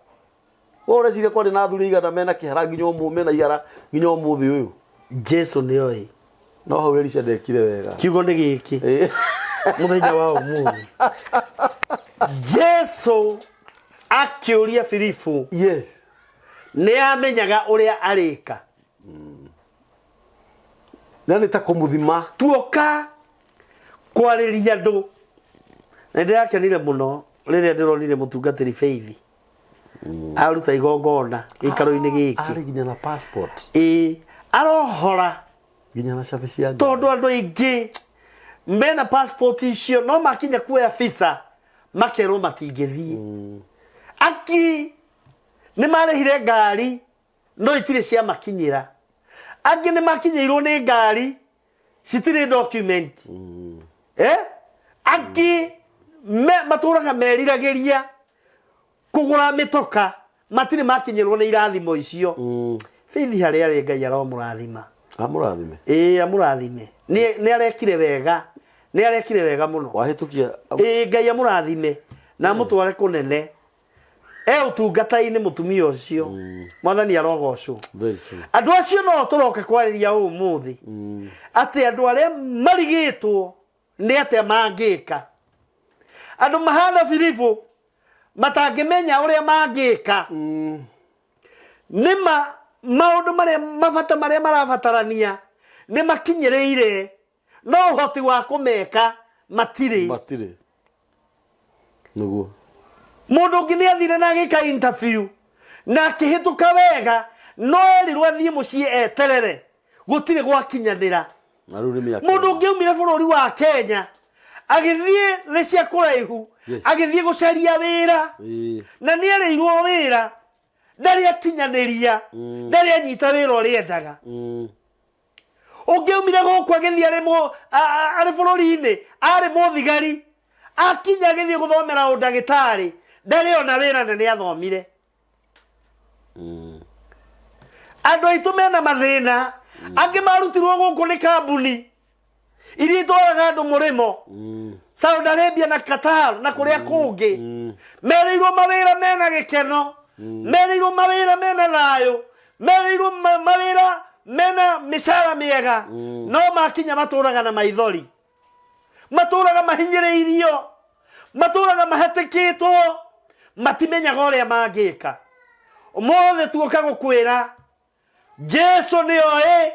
We ũreciria kwarĩ na athuri aigana mena kĩhara nginya ũmũ mena ihara nginya ũmũthĩ ũyũ. Jesu nĩ oĩ. No hau Elisha ndekire wega. Kiugo nĩ gĩkĩ. Mũthenya wa ũmũthĩ. Jesu akĩũria Filipu. Yes. Nĩ amenyaga ũrĩa arĩka. Na nĩ ta kũmũthima. Tuoka kwarĩria andũ. Na ndĩrakenire mũno rĩrĩa ndĩronire mũtungatĩri Faith. Aruta igongona gĩikaro-inĩ gĩkĩ. Arĩ nginya na passport. Ĩĩ, arohora. Nginya na cabi cia ngari. Tondũ andũ aingĩ mena passport icio no makinya kuoya visa makerwo matingĩthiĩ. Angĩ nĩ marĩhire ngari no itirĩ ciamakinyĩra. Angĩ nĩ makinyĩirwo nĩ ngari citirĩ document. Angĩ matũraga meriragĩria kũgũra mĩtoka matirĩ makinyĩrwo nĩ irathimo icio. Faith harĩa arĩ Ngai aromũrathima. Amũrathime. Ĩĩ amũrathime. Nĩ arekire wega. Nĩ arekire wega mũno. Wahĩtũkia. Ĩĩ Ngai amũrathime na amũtware kũnene. E ũtungata-inĩ mũtumia ũcio. Mwathani arogocwo. Very true. Andũ acio no tũroka kwarĩria ũmũthĩ. Atĩ andũ arĩa marigĩtwo nĩ atĩa mangĩka. Andũ mahana Filipu matangĩmenya ũrĩa mangĩka. Nĩ ma maũndũ marĩa mabata marĩa marabatarania nĩ makinyĩrĩire no ũhoti wa kũmeka matirĩ. Matirĩ. Nĩguo. Mũndũ ũngĩ nĩ athire na agĩka interview na akĩhĩtũka wega no erirwo athiĩ mũciĩ eterere gũtirĩ gwakinyanĩra. Na rĩu nĩ mĩaka Mũndũ ũngĩ aumire bũrũri wa Kenya Agĩthiĩ thĩ cia kũraihu. Agĩthiĩ gũcaria wĩra. Na nĩ erĩirwo wĩra ndarĩ akinyanĩria, ndarĩ anyita wĩra ũrĩa endaga. Ũngĩ aumire gũkũ agĩthiĩ arĩ arĩ bũrũri-inĩ, arĩ mũthigari, akinya agĩthiĩ gũthomera ũndagĩtarĩ, ndarĩ ona wĩra na nĩ athomire. Andũ aitũ mena mathĩna. Angĩ marutirwo gũkũ nĩ kambuni iria itwaraga andũ mũrĩmo, Saudi Arabia na Qatar na kũrĩa kũngĩ. Merĩirwo mawĩra mena gĩkeno, merĩirwo mawĩra mena thayũ, merĩirwo mawĩra mena mĩcara mĩega, no makinya matũraga na maithori, matũraga mahinyĩrĩirio, matũraga mahatĩkĩtwo, matimenyaga ũrĩa mangĩka. Ũmũthĩ tuoka gũkwĩra Jesu nĩ oĩ,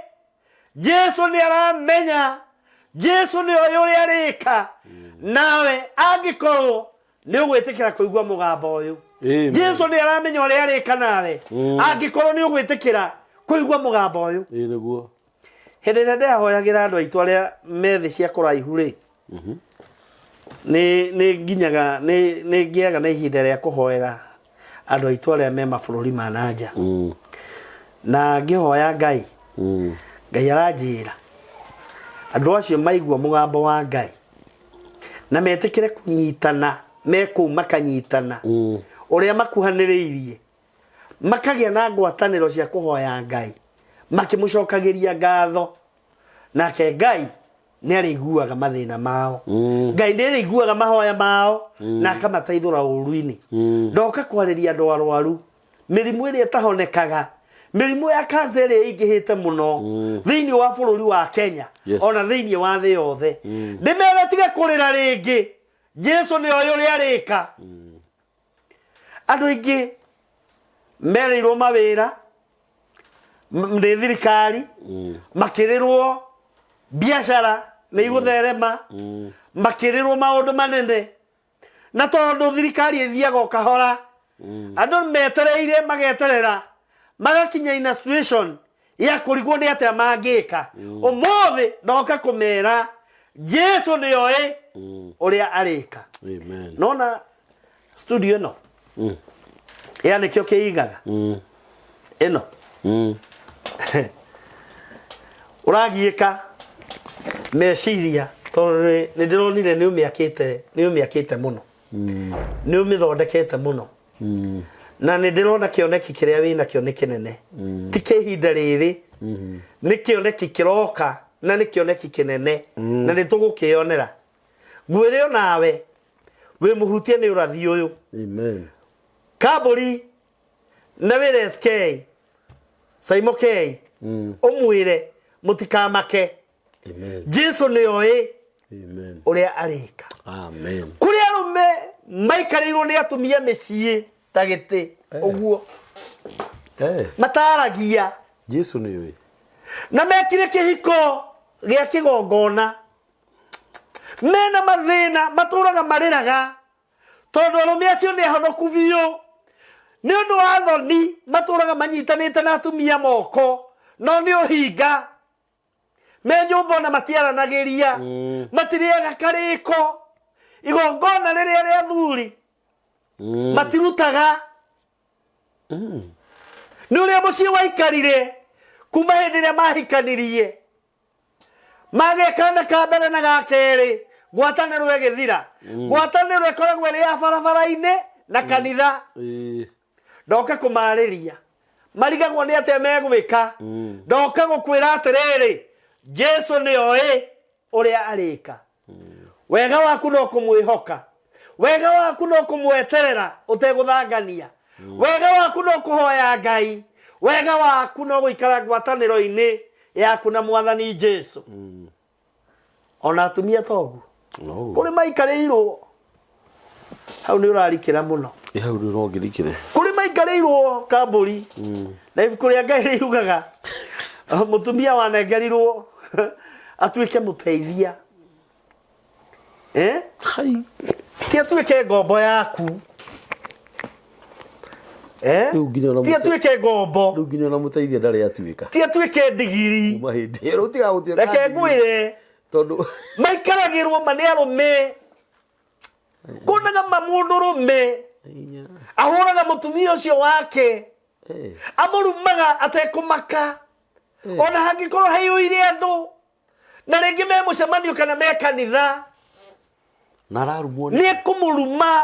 Jesu nĩ aramenya, Jesu nĩ oĩ ũrĩa arĩka nawe angĩkorwo nĩ ũgwĩtĩkĩra kũigua mũgambo ũyũ. Amen. Jesu nĩ aramenya ũrĩa arĩka nawe angĩkorwo nĩ ũgwĩtĩkĩra kũigua mũgambo ũyũ. Ĩĩ nĩguo. Hĩndĩ ĩrĩa ndĩrahoyagĩra andũ aitũ arĩa me thĩ cia kũraihu rĩ, nĩ nginyaga nĩ ngĩaga na ihinda rĩa kũhoera andũ aitũ arĩa me mabũrũri ma na nja. Na ngĩhoya Ngai, Ngai aranjĩra andũ acio maigua mũgambo wa Ngai na metĩkĩre kũnyitana, me kũu makanyitana ũrĩa makuhanĩrĩirie, makagĩa na ngwatanĩro cia kũhoya Ngai makĩmũcokagĩria ngatho, nake Ngai nĩ arĩiguaga mathĩna mao. Ngai nĩ arĩiguaga mahoya mao na akamateithũra ũru-inĩ. Ndoka kwarĩria andũ arwaru mĩrimũ ĩrĩa ĩtahonekaga, mĩrimũ ya kansa ĩrĩa ĩingĩhĩte mũno thĩinĩ wa bũrũri wa Kenya, ona thĩinĩ wa thĩ yothe. Ndĩmere tiga kũrĩra rĩngĩ, Jesu nĩ oĩ ũrĩa arĩka. Andũ aingĩ merĩirwo mawĩra nĩ thirikari, makĩrĩrwo biacara nĩ igũtherema, makĩrĩrwo maũndũ manene, na tondũ thirikari ĩthiaga o kahora, andũ metereire mageterera magakinya in a situation ya kũrigwo nĩ atĩa mangĩka. Ũmũthĩ ndoka kũmera Jesu nĩ oĩ ũrĩa arĩka. Amen. Nona studio ĩno ya nĩkĩo kĩigaga ĩno ũragiĩka meciria tondũ nĩ ndĩronire nĩ ũmĩakĩte, nĩ ũmĩakĩte mũno, nĩ ũmĩthondekete mũno, na nĩ ndĩrona kĩoneki kĩrĩa wĩnakĩo nĩ kĩnene, ti kĩa ihinda rĩrĩ, nĩ kĩoneki kĩroka na nĩ kĩoneki kĩnene na nĩ tũgũkĩyonera. Ngwĩre onawe wĩ mũhutie nĩ ũrathi ũyũ. Amen. Kambũri na wĩre SK Saimo K, ũmwĩre mũtikamake. Amen. Jesu nĩ oĩ Amen. ũrĩa arĩka. Amen. Kũrĩ arũme maikarĩirwo nĩ atumia mĩciĩ ta gĩtĩ ũguo, mataragia. Jesu nĩ oĩ. Na mekire kĩhiko gĩa kĩgongona mena mathĩna, matũraga marĩraga tondũ arũme acio nĩ ahonoku biũ. Nĩ ũndũ wa thoni matũraga manyitanĩte na atumia moko, no nĩ ũhinga me nyũmba ona matiaranagĩria, matirĩaga karĩko, igongona rĩrĩa rĩa thuri matirutaga. Nĩ ũrĩa mũciĩ waikarire kuma hĩndĩ ĩrĩa mahikanirie magĩa kana ka mbere na ga kerĩ, ngwatanĩro ĩgĩthira. Ngwatanĩro ĩkoragwo ĩrĩ ya barabara-inĩ na kanitha. Ndoka kũmarĩria marigagwo nĩ atĩa megwĩka. Ndoka gũkwĩra atĩrĩrĩ, Jesu nĩ oĩ ũrĩa arĩka. Wega waku no kũmwĩhoka, wega waku no kũmweterera ũtegũthangania, wega waku no kũhoya Ngai, wega waku no gũikara ngwatanĩro-inĩ yaku na Mwathani Jesu. Ona atumia toguo. Noguo. Kũrĩ maikarĩirwo hau nĩ ũrarikĩra mũno. Ĩ hau rĩu no ngĩrikĩre. Kũrĩ maikarĩirwo kambũri, na ibuku rĩa Ngai riugaga mũtumia wanengerirwo atuĩke mũteithia, eh? Hai. Ti atuĩke ngombo yaku, eh? Rĩu nginya ona Ti atuĩke ngombo. Rĩu nginya ona mũteithia ndarĩ atuĩka. Ti atuĩke ndigiri. Kuma hĩndĩ ĩyo rĩu tiga gũtuĩka Reke ndigiri. ngwĩre. Tondũ Maikaragĩrwo ma nĩ arũme. Kuonaga ma mũndũ rũme ahũraga mũtumia ũcio wake, amũrumaga atekũmaka, ona hangĩkorwo haiyũire andũ na rĩngĩ me mũcemanio kana me kanitha, Na ararumwo nĩ nĩ ekũmũruma.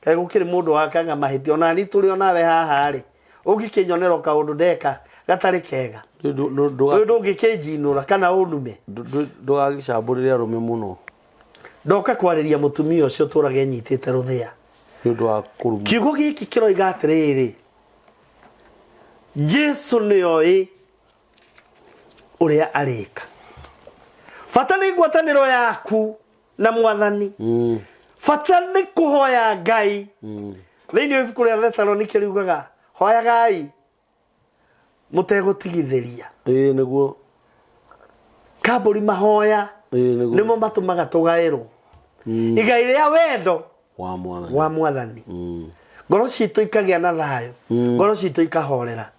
Kaĩ gũkĩrĩ mũndũ wakaga mahĩtia? Ona ni tũrĩ onawe haha rĩ, ũngĩkĩnyonera o kaũndũ ndeka gatarĩ kega, ũyũ ndũngĩkĩnjinũra kana ũnume. Ndũgagĩcambũrĩre arũme mũno. Ndoka kwarĩria mũtumia ũcio ũtũraga enyitĩte rũthĩa nĩ ũndũ wa kũrumwo. Kiugo gĩkĩ kĩroiga atĩrĩrĩ, Jesu nĩoĩ ũrĩa arĩka. Bata nĩ ngwatanĩro yaku na Mwathani. Bata nĩ kũhoya Ngai. Thĩinĩ wa ibuku rĩa Thesalonike riugaga, hoyagai mũtegũtigithĩria. Ĩĩ nĩguo. Kambũri mahoya Ĩĩ nĩguo. Nĩmo matũmaga tũgaĩrwo igai rĩa wendo wa Mwathani. Wa Mwathani. Ngoro citũ ikagĩa na thayũ, ngoro citũ ikahorera.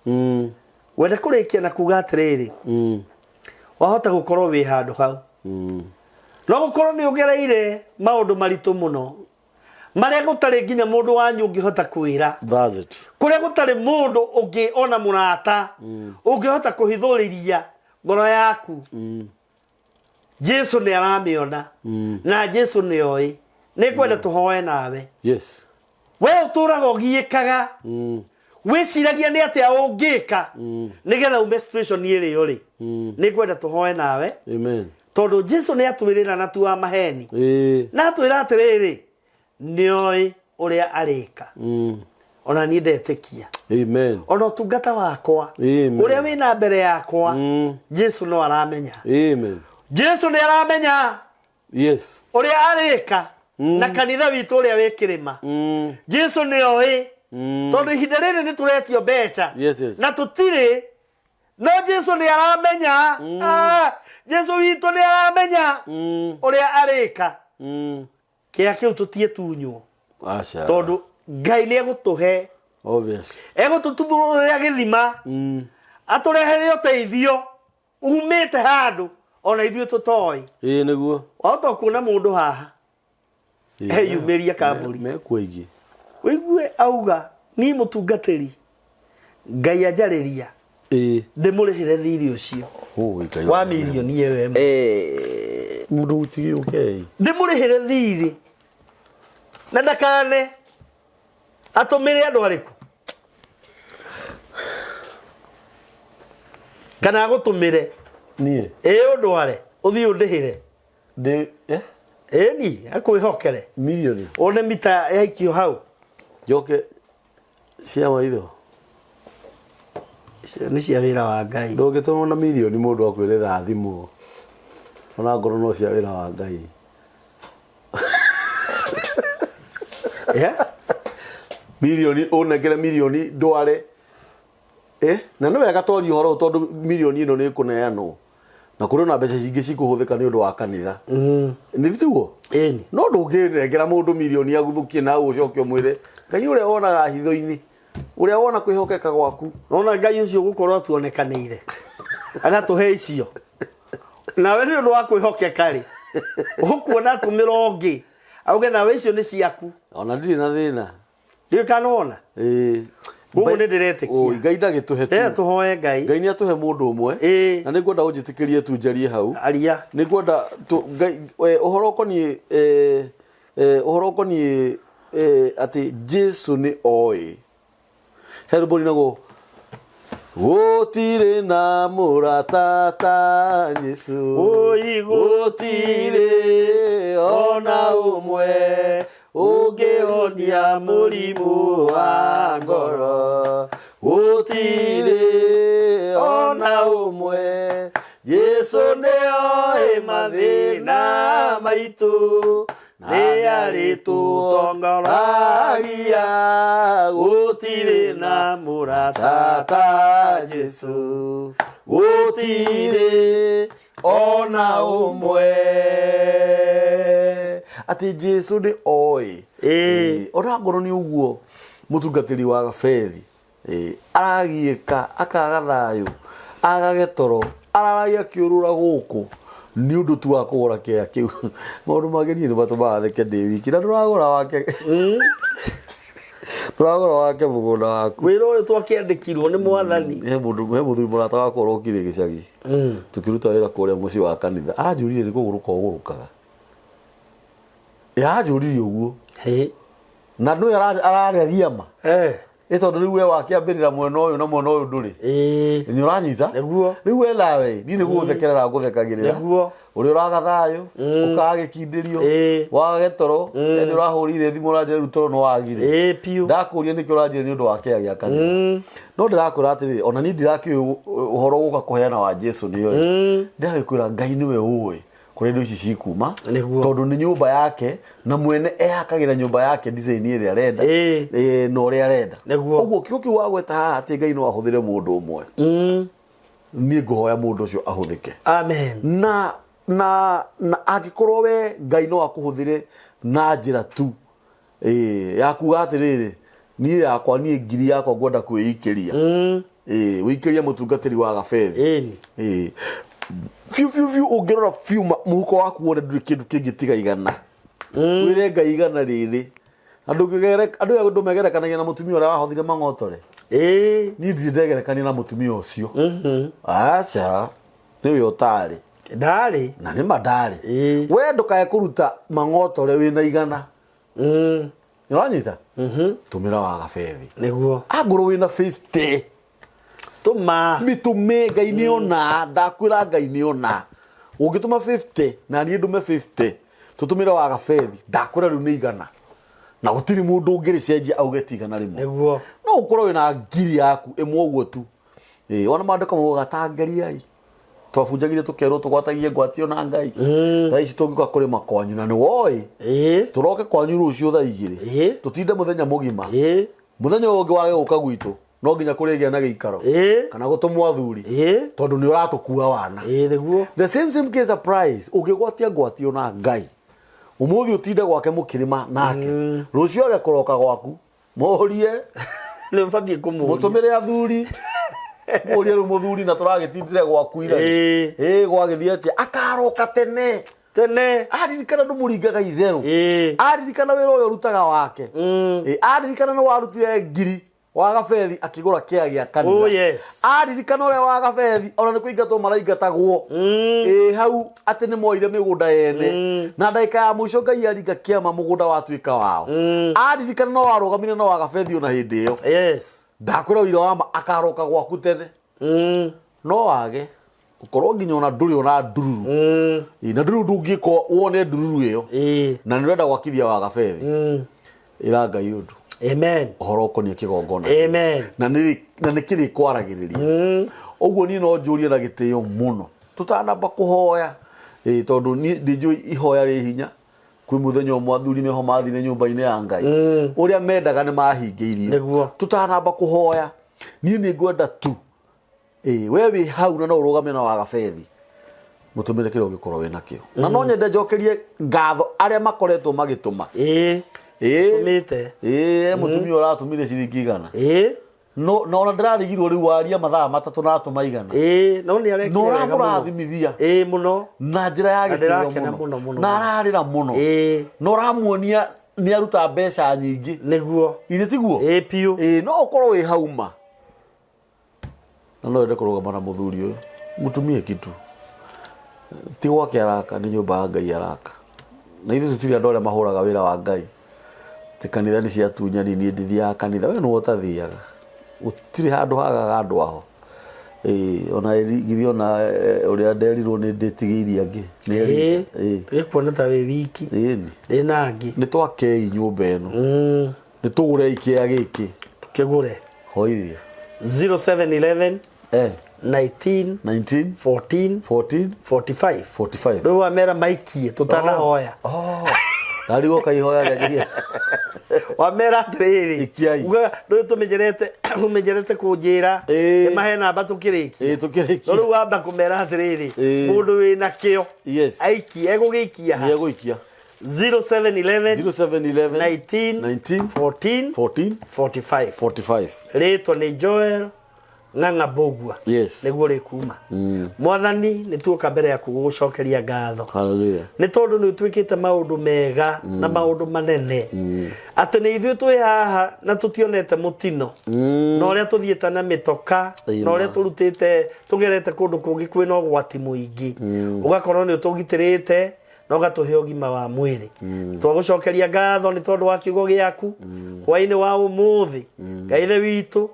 Wenda kũrĩkia na kuga atĩrĩrĩ, wahota gũkorwo wĩ handũ hau, no gũkorwo nĩ ũgereire maũndũ maritũ mũno marĩa gũtarĩ nginya mũndũ wanyu ũngĩhota kwĩra. That's it. Kũrĩa gũtarĩ mũndũ ũngĩ ona mũrata ũngĩhota kũhithũrĩria ngoro yaku. Jesu nĩ aramĩona na Jesu nĩ oĩ. Nĩ ngwenda tũhoe nawe. We ũtũraga ũgiĩkaga, wĩciragia nĩ atĩa ũngĩka nĩgetha ume situation ĩrĩa ũrĩ, nĩ ngwenda tũhoe nawe. Amen. Tondũ Jesu nĩ atwĩrĩra na tu wa maheni, na atwĩra atĩrĩrĩ, nĩoĩ ũrĩa arĩka. Ona niĩ ndetĩkia. Amen. Ona ũtungata wakwa Amen. ũrĩa wĩna mbere yakwa, Jesu no aramenya. Amen. Jesu nĩ aramenya ũrĩa arĩka na kanitha witũ ũrĩa wĩ kĩrĩma. Jesu nĩ oĩ, tondũ ihinda rĩrĩ nĩ tũretio mbeca na tũtirĩ, no Jesu nĩ aramenya. Ah, Jesu witũ nĩ aramenya ũrĩa arĩka. Kĩa kĩu tũtie tunywo. Aca. Tondũ Ngai nĩ egũtũhe. Obvious. Egũtũtuthũrĩra gĩthima, atũrehere ũteithio umĩte handũ ona ithuĩ tũtoĩ. Ĩĩ nĩguo. Wahota kuona mũndũ haha eyumĩria kambũri. Mekuo aingĩ. Ũigue auga, niĩ mũtungatĩri, Ngai anjarĩria ndĩmũrĩhĩre thirĩ ũcio Ũ, Ngai wa mirioni ĩyo ĩmwe. Mũndũ gũtigĩũke. Ndĩmũrĩhĩre thirĩ na ndakane atũmĩre andũ arĩkũ kana agũtũmĩre. Niĩ? Ĩ, ũndware ũthiĩ ũndĩhĩre. Ndĩ eh? Ĩni akwĩhokere. Mirioni. One mita yaikio hau. Njoke cia maitho. Icio nĩ cia wĩra wa Ngai. Ndũngĩtũmwo na mirioni mũndũ akwĩre thaa thimũ ona ngorwo no cia wĩra wa Ngai. Mirioni ũnengere mirioni ndware, na nĩ wega twaria ũhoro ũyũ, tondũ mirioni ĩno nĩ ĩkũneanwo na kũrĩ ona mbeca cingĩ cikũhũthĩka nĩ ũndũ wa kanitha, nĩ tiguo? Ĩni. No ndũngĩnengera mũndũ mirioni aguthũkie na ũcoke ũmwĩre Ngai ũrĩa wonaga hitho-inĩ, ũrĩa wona kwĩhokeka gwaku. Nona Ngai ũcio gũkorwo atuonekanĩire agatũhe icio nawe nĩ ũndũ wa kwĩhokeka rĩ, ũkuona atũmĩra ũngĩ auge nawe icio nĩ ciaku. Ona ndirĩ na thĩna. Ndiũĩ kana wona. Koguo nĩ ndĩretĩkia. Oi, Ngai ndagĩtũhe tu. Rĩrĩa tũhoe Ngai. Ngai nĩ atũhe mũndũ ũmwe. Na nĩ ngwenda ũnjĩtĩkĩrie tu njarie hau. Aria. Nĩ ngwenda Ngai ũhoro ũkoniĩ ũhoro ũkoniĩ atĩ Jesu nĩ oĩ. He rwĩmbo rũinagwo, gũtirĩ na mũrata ta Jesu. Oi, gũtirĩ ona ũmwe ũngĩhonia mũrimũ wa ngoro. Gũtirĩ ona ũmwe. Jesu nĩ oĩ mathĩna maitũ, nĩ arĩtũtongoragia. Gũtirĩ na mũrata ta Jesu, gũtirĩ ona ũmwe. Atĩ Jesu nĩ oĩ. Ona ngorwo nĩ ũguo mũtungatĩri wa Gaberi aragiĩka, akaga thayũ, agage toro, araragia akĩũrũra gũkũ, Nĩ ũndũ tu wa kũgũra kĩea kĩu. Maũndũ mangĩ niĩ nĩ matũmaga theke ndĩ wiki. Na ndũragũra wake. Ndũragũra wake mũgũnda waku. Wĩra ũyũ twakĩandĩkirwo nĩ mwathani. He mũndũ he mũthuri mũrata wakwa ũrokire gĩcagi. Tũkĩruta wĩra kũrĩa mũciĩ wa kanitha. Aranjũririe nĩ kũgũrũka ũgũrũkaga. Aranjũririe ũguo. Hĩ. Na nũĩ araragia ma. Eh. Ĩ tondũ rĩu we wakĩambĩrĩra mwena ũyũ na mwena ũyũ ndũrĩ. Ĩĩ. Nĩ ũranyita? Nĩguo. Rĩu we nawe niĩ nĩ gũgũthekerera ngũthekagĩrĩra. Nĩguo. Ũrĩa ũraga thayũ, ũkaga gĩkindĩrio, Ĩĩ. waga gĩtoro, ĩndĩ ũrahũrire thimũ ũranjĩra rĩu toro nĩ wagire. Ĩĩ biũ. Ndakũria nĩkĩ ũranjĩra nĩ ũndũ wa kĩea gĩa kanitha. No ndĩrakwĩra atĩrĩrĩ, ona niĩ ndirakĩũĩ ũhoro gũka kũheana wa Jesu nĩoĩ. Ndĩragĩkwĩra Ngai nĩwe ũĩ kũrĩa indo ici cikuma. Nĩguo. Tondũ nĩ nyũmba yake na mwene ehakagĩra nyũmba yake design ĩrĩa arenda Ĩĩ. na ũrĩa arenda. Nĩguo. Ũguo kiugo kĩu wagweta haha atĩ Ngai no ahũthĩre mũndũ ũmwe. Niĩ ngũhoya mũndũ ũcio ahũthĩke. Amen. Na na na angĩkorwo we Ngai no akũhũthĩre na njĩra tu ya kuga atĩrĩrĩ niĩ yakwa niĩ ngiri yakwa ngwenda kwĩikĩria wĩikĩrie mũtungatĩri wa gabethi. Ĩni. Biũ biũ biũ ũngĩrora biũ mũhuko waku wone ndũrĩ kĩndũ kĩngĩ tiga igana. Wĩre Ngai igana rĩrĩ. Andũ andũ aya ndũmegerekanagia na mũtumia ũrĩa wahothire mang'otore. Ĩĩ. Niĩ ndirĩ ndegerekania na mũtumia ũcio. Aca, nĩwe ũtarĩ. Ndarĩ. Na nĩ ma ndarĩ. Ĩĩ. We ndũkae kũruta mang'otore wĩna igana. Nĩ ũranyita? Tũmĩra wa gabethi. Nĩguo. Angorwo wĩna 50. Tũma. Mĩtũme Ngai nĩ ona, ndakwĩra Ngai nĩ ona. Ũngĩtũma 50 na niĩ ndũme 50, tũtũmĩre wa gabethi, ndakwĩra rĩu nĩ igana. Na gũtirĩ mũndũ ũngĩrĩcenjia auge ti igana rĩmwe. Nĩguo. No ũkorwo wĩna ngiri yaku ĩmwe ũguo tu. Ona maandĩko maugaga ta ngeriai. Twabunjagire tũkerwo tũgwatagie ngwatio na Ngai. Thaa ici tũngĩũka kũrĩma kwanyu na nĩ woĩ. Tũroke kwanyu rũciũ thaa igĩrĩ. Tũtinde mũthenya mũgima. Mũthenya ũyũ ũngĩ wage gũka gwitũ no nginya kũrĩgĩa na gĩikaro. Kana gũtũmwo athuri. Tondũ nĩ ũratũkua wana. Nĩguo. The same same case applies. Ũngĩgwatia ngwatio na Ngai. Ũmũthĩ ũtinde gwake mũkĩrĩma nake. Rũciũ age kũroka gwaku. Mũrie. Nĩ ũbatiĩ kũmũria. Mũtũmĩre athuri. Mũrie rĩu mũthuri na tũragĩtindire gwaku ira. Ĩĩ gwagĩthiĩ atĩa? Akaroka tene. Tene. Aririkana ndũmũringaga itherũ. Ĩĩ. Aririkana wĩra ũrĩa ũrutaga wake. Ĩĩ aririkana nĩ warutire ngiri wa gabethi akĩgũra kĩea gĩa kanitha. Oh, yes. Aririkana ũrĩa wa gabethi ona nĩ kũingatwo maraingatagwo. Ĩĩ hau atĩ nĩ moire mĩgũnda yene. Na ndagĩka ya mũico Ngai aringa kĩama mũgũnda watuĩka wao. Aririkana no warũgamire na wa gabethi ona hĩndĩ ĩyo. Yes. Ndakwĩra ũira wa ma akaroka gwaku tene. No wage ũkorwo nginya ona ndũrĩ ona ndururu. Ĩĩ, na ndũrĩ ũndũ ũngĩka wone ndururu ĩyo. Na nĩ ũrenda gwakithia wa gabethi. Ĩra Ngai ũndũ. Amen. Ũhoro ũkoniĩ kĩgongona. Amen. Na nĩ na nĩ kĩrĩkwaragĩrĩria. Ũguo niĩ no njũrie na gĩtĩo mũno. Tũtanamba kũhoya. Ĩĩ tondũ niĩ ndinjũĩ ihoya rĩ hinya. Kwĩ mũthenya ũmwe athuri meho mathire nyũmba-inĩ ya Ngai. Ũrĩa mendaga nĩ mahingĩirio. Nĩguo. Tũtanamba kũhoya. Niĩ nĩ ngwenda tu. Ĩĩ we wĩ hau na no ũrũgame na wa gabethi. Mũtũmĩre kĩrĩa ũngĩkorwo wĩ nakĩo. Na no nyende njokerie ngatho arĩa makoretwo magĩtũma. Ĩĩ. Ĩĩ. Tũmĩte. Ĩĩ mũtumia ũratũmire ciringi igana. Ĩĩ. No na ona ndĩrarigirwo rĩu waria mathaa matatũ na atũma igana. Ĩĩ no nĩ arekire Na wega mũno. ũramũrathimithia. Ĩĩ mũno. Na njĩra ya Na gĩtĩo ndĩrakena mũno. mũno, mũno, Na mũno. ararĩra mũno. Ĩĩ. Na ũramuonia nĩ aruta mbeca nyingĩ. Nĩguo. Ithe tiguo? Ĩĩ biũ. Ĩĩ no ũkorwo wĩ hau ma. Na no wende kũrũgama na mũthuri ũyũ. Mũtumie kitu. Ti gwake araka nĩ nyũmba ya Ngai araka. Na ithuĩ tũtirĩ andũ arĩa mahũraga wĩra wa Ngai. Ti kanitha nĩ ciatunyani niĩ ndithiaga kanitha. We nĩwe ũtathiaga. Gũtirĩ handũ hagaga andũ aho. Ĩĩ ona githĩ ona ũrĩa nderirwo nĩ ndĩtigĩirie angĩ. Nĩ Elijah. Ĩĩ. Tũgĩkuona ta wĩ wiki. Ĩĩ. Ndĩ na angĩ. Nĩ twakei nyũmba ĩno. Nĩ tũgũrei kĩea gĩkĩ. Tũkĩgũre. Hoithia. 0711 19 19 14 14 45. 45. Rĩu wamera maikie tũtanahoya. Ndarigwo kaihoya rĩanjĩria. Wamera atĩrĩrĩ. Ikiai. Ugaga ndũĩ tũmenyerete ũmenyerete kũnjĩra. Ĩĩ. Mahe namba tũkĩrĩkie. Ĩĩ tũkĩrĩkie. No rĩu wamba kũmera atĩrĩrĩ. Ĩĩ. Mũndũ wĩna kĩo. Yes. Aikie egũgĩikia ha. Nĩ egũikia. 0711 0711 19 19 14 14 45. 45. Rĩtwa nĩ Joel Ng'ang'a Mbũgua. Yes. Nĩguo rĩkuma. Mwathani, nĩ tuoka mbere yaku gũgũcokeria ngatho. Hallelujah. Nĩ tondũ nĩ ũtwĩkĩte maũndũ mega na maũndũ manene, atĩ nĩ ithuĩ twĩ haha na tũtionete mũtino na ũrĩa tũthiĩte na mĩtoka na ũrĩa tũrutĩte tũgerete kũndũ kũngĩ kwĩna ũgwati mũingĩ, ũgakorwo nĩ ũtũgitĩrĩte na ũgatũhe ũgima wa mwĩrĩ. Twagũcokeria ngatho nĩ tondũ wa kiugo gĩaku hwaĩ-inĩ wa ũmũthĩ, Ngai Ithe witũ.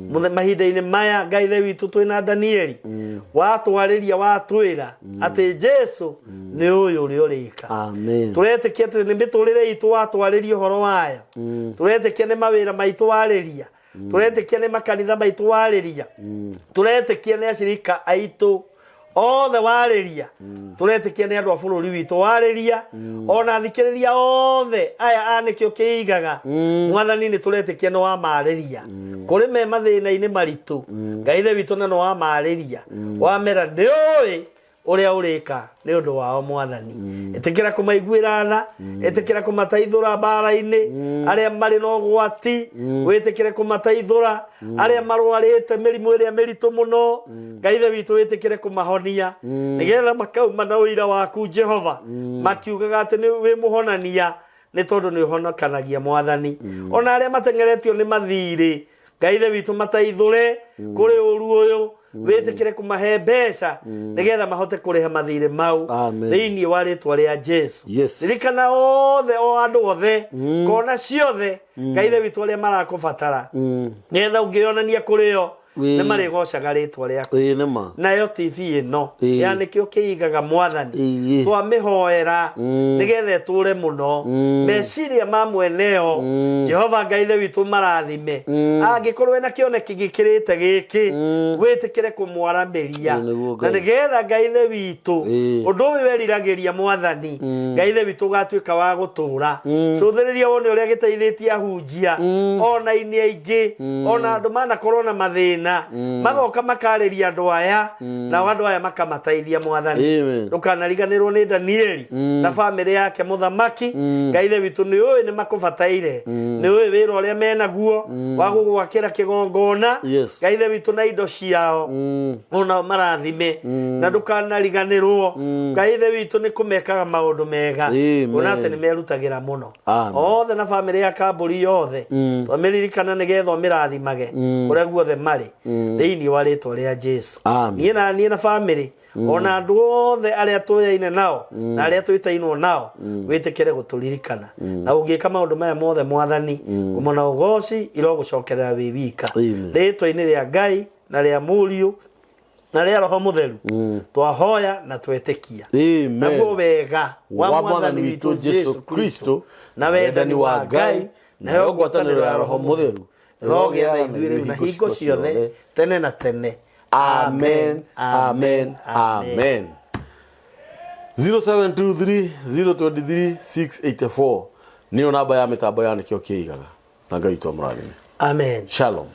Mahinda-inĩ maya, Ngai Ithe witũ, twĩna Danieli, watwarĩria watwĩra atĩ Jesu nĩ ũyũ ũrĩa ũrĩka. Amen. Tũretĩkia atĩ nĩ mĩtũrĩre itũ watwarĩria ũhoro wayo, tũretĩkia nĩ mawĩra maitũ warĩria, tũretĩkia nĩ makanitha maitũ warĩria, tũretĩkia nĩ acirika aitũ othe warĩria, tũretĩkia nĩ andũ a bũrũri witũ warĩria, ona athikĩrĩria othe aya a Nĩkĩo Kĩigaga. Mwathani, nĩ tũretĩkia nĩ wamarĩria kũrĩ me mathĩna-inĩ maritũ, Ngai Ithe witũ, na nĩ wamarĩria wamera nĩ ũĩ ũrĩa ũrĩka nĩ ũndũ wao. Mwathani, ĩtĩkĩra kũmaiguĩra tha, ĩtĩkĩra kũmateithũra mbara-inĩ arĩa marĩ na ũgwati, wĩtĩkĩre kũmateithũra arĩa marwarĩte mĩrimũ ĩrĩa mĩritũ mũno. Ngai Ithe witũ, wĩtĩkĩre kũmahonia nĩgetha makauma na ũira waku, Jehova, makiugaga atĩ nĩ wĩ mũhonania, nĩ tondũ nĩ ũhonokanagia. Mwathani, ona arĩa mateng'eretio nĩ mathirĩ, Ngai Ithe witũ, mateithũre kũrĩ ũru ũyũ, wĩtĩkĩre kũmahe mbeca nĩgetha mahote kũrĩha mathirĩ mau. Amen. Thĩinĩ wa rĩtwa rĩa Jesu. Yes. Ririkana othe, o andũ othe, kona ciothe, Ngai Ithe witũ, arĩa marakũbatara, nĩgetha ũngĩonania kũrĩ o nĩ marĩgocaga rĩtwa rĩaku. Ĩĩ, nĩ ma. Nayo TV ĩno ya Nĩkĩo Kĩigaga, Mwathani, twamĩhoera nĩgetha ĩtũre mũno. Meciria ma mweneo, Jehova Ngai Ithe witũ, marathime. Angĩkorwo ena kĩoneki gĩkĩrĩte gĩkĩ, wĩtĩkĩre kũmwaramĩria. Ĩĩ, nĩguo Na Ngai. nĩgetha, Ngai Ithe witũ, ũndũ ũyũ weriragĩria, Mwathani Ngai Ithe witũ, ũgatuĩka wa gũtũra. Cũthĩrĩria wone ũrĩa gĩteithĩtie ahunjia ona ini aingĩ, ona andũ manakorwo na mathĩna, magoka makarĩria andũ aya, nao andũ aya makamateithia. Mwathani, Amen. ndũkanariganĩrwo nĩ Danieli na bamĩrĩ yake. Mũthamaki, Ngai Ithe witũ, nĩ ũĩ nĩ makũbataire, nĩ ũĩ wĩra ũrĩa menaguo wa gũgwakĩra kĩgongona. Ngai Ithe witũ, na indo ciao onao marathime, na ndũkanariganĩrwo, Ngai Ithe witũ, nĩ kũmekaga maũndũ mega. Amen. Kuona atĩ nĩ merutagĩra mũno. Amen. Othe na bamĩrĩ ya Kambũri yothe, twamĩririkana nĩgetha ũmĩrathimage kũrĩa guothe marĩ, thĩinĩ wa rĩtwa rĩa Jesu. Amen. Niĩ na niĩ na bamĩrĩ, ona andũ othe arĩa tũyaine nao na arĩa twĩtainwo nao, wĩtĩkĩre gũtũririkana. Na ũngĩka maũndũ maya mothe, Mwathani, ngumo na ũgoci irogũcokerera wĩ wika. Amen. Rĩtwa-inĩ rĩa Ngai na rĩa Mũriũ na rĩa Roho Mũtheru twahoya na twetĩkia. Amen. Naguo wega wa wa Mwathani witũ Jesu Kristo, na wendani wa Ngai, nayo ngwatanĩro ya Roho Mũtheru ĩrogĩa na ithuĩ rĩu na hingo ciothe, tene na tene. Amen, amen, amen. 0723 023 684 nĩyo namba ya mĩtambo ya Nĩkĩo Kĩigaga, na Ngai witũ amũrathime. Amen. Shalom.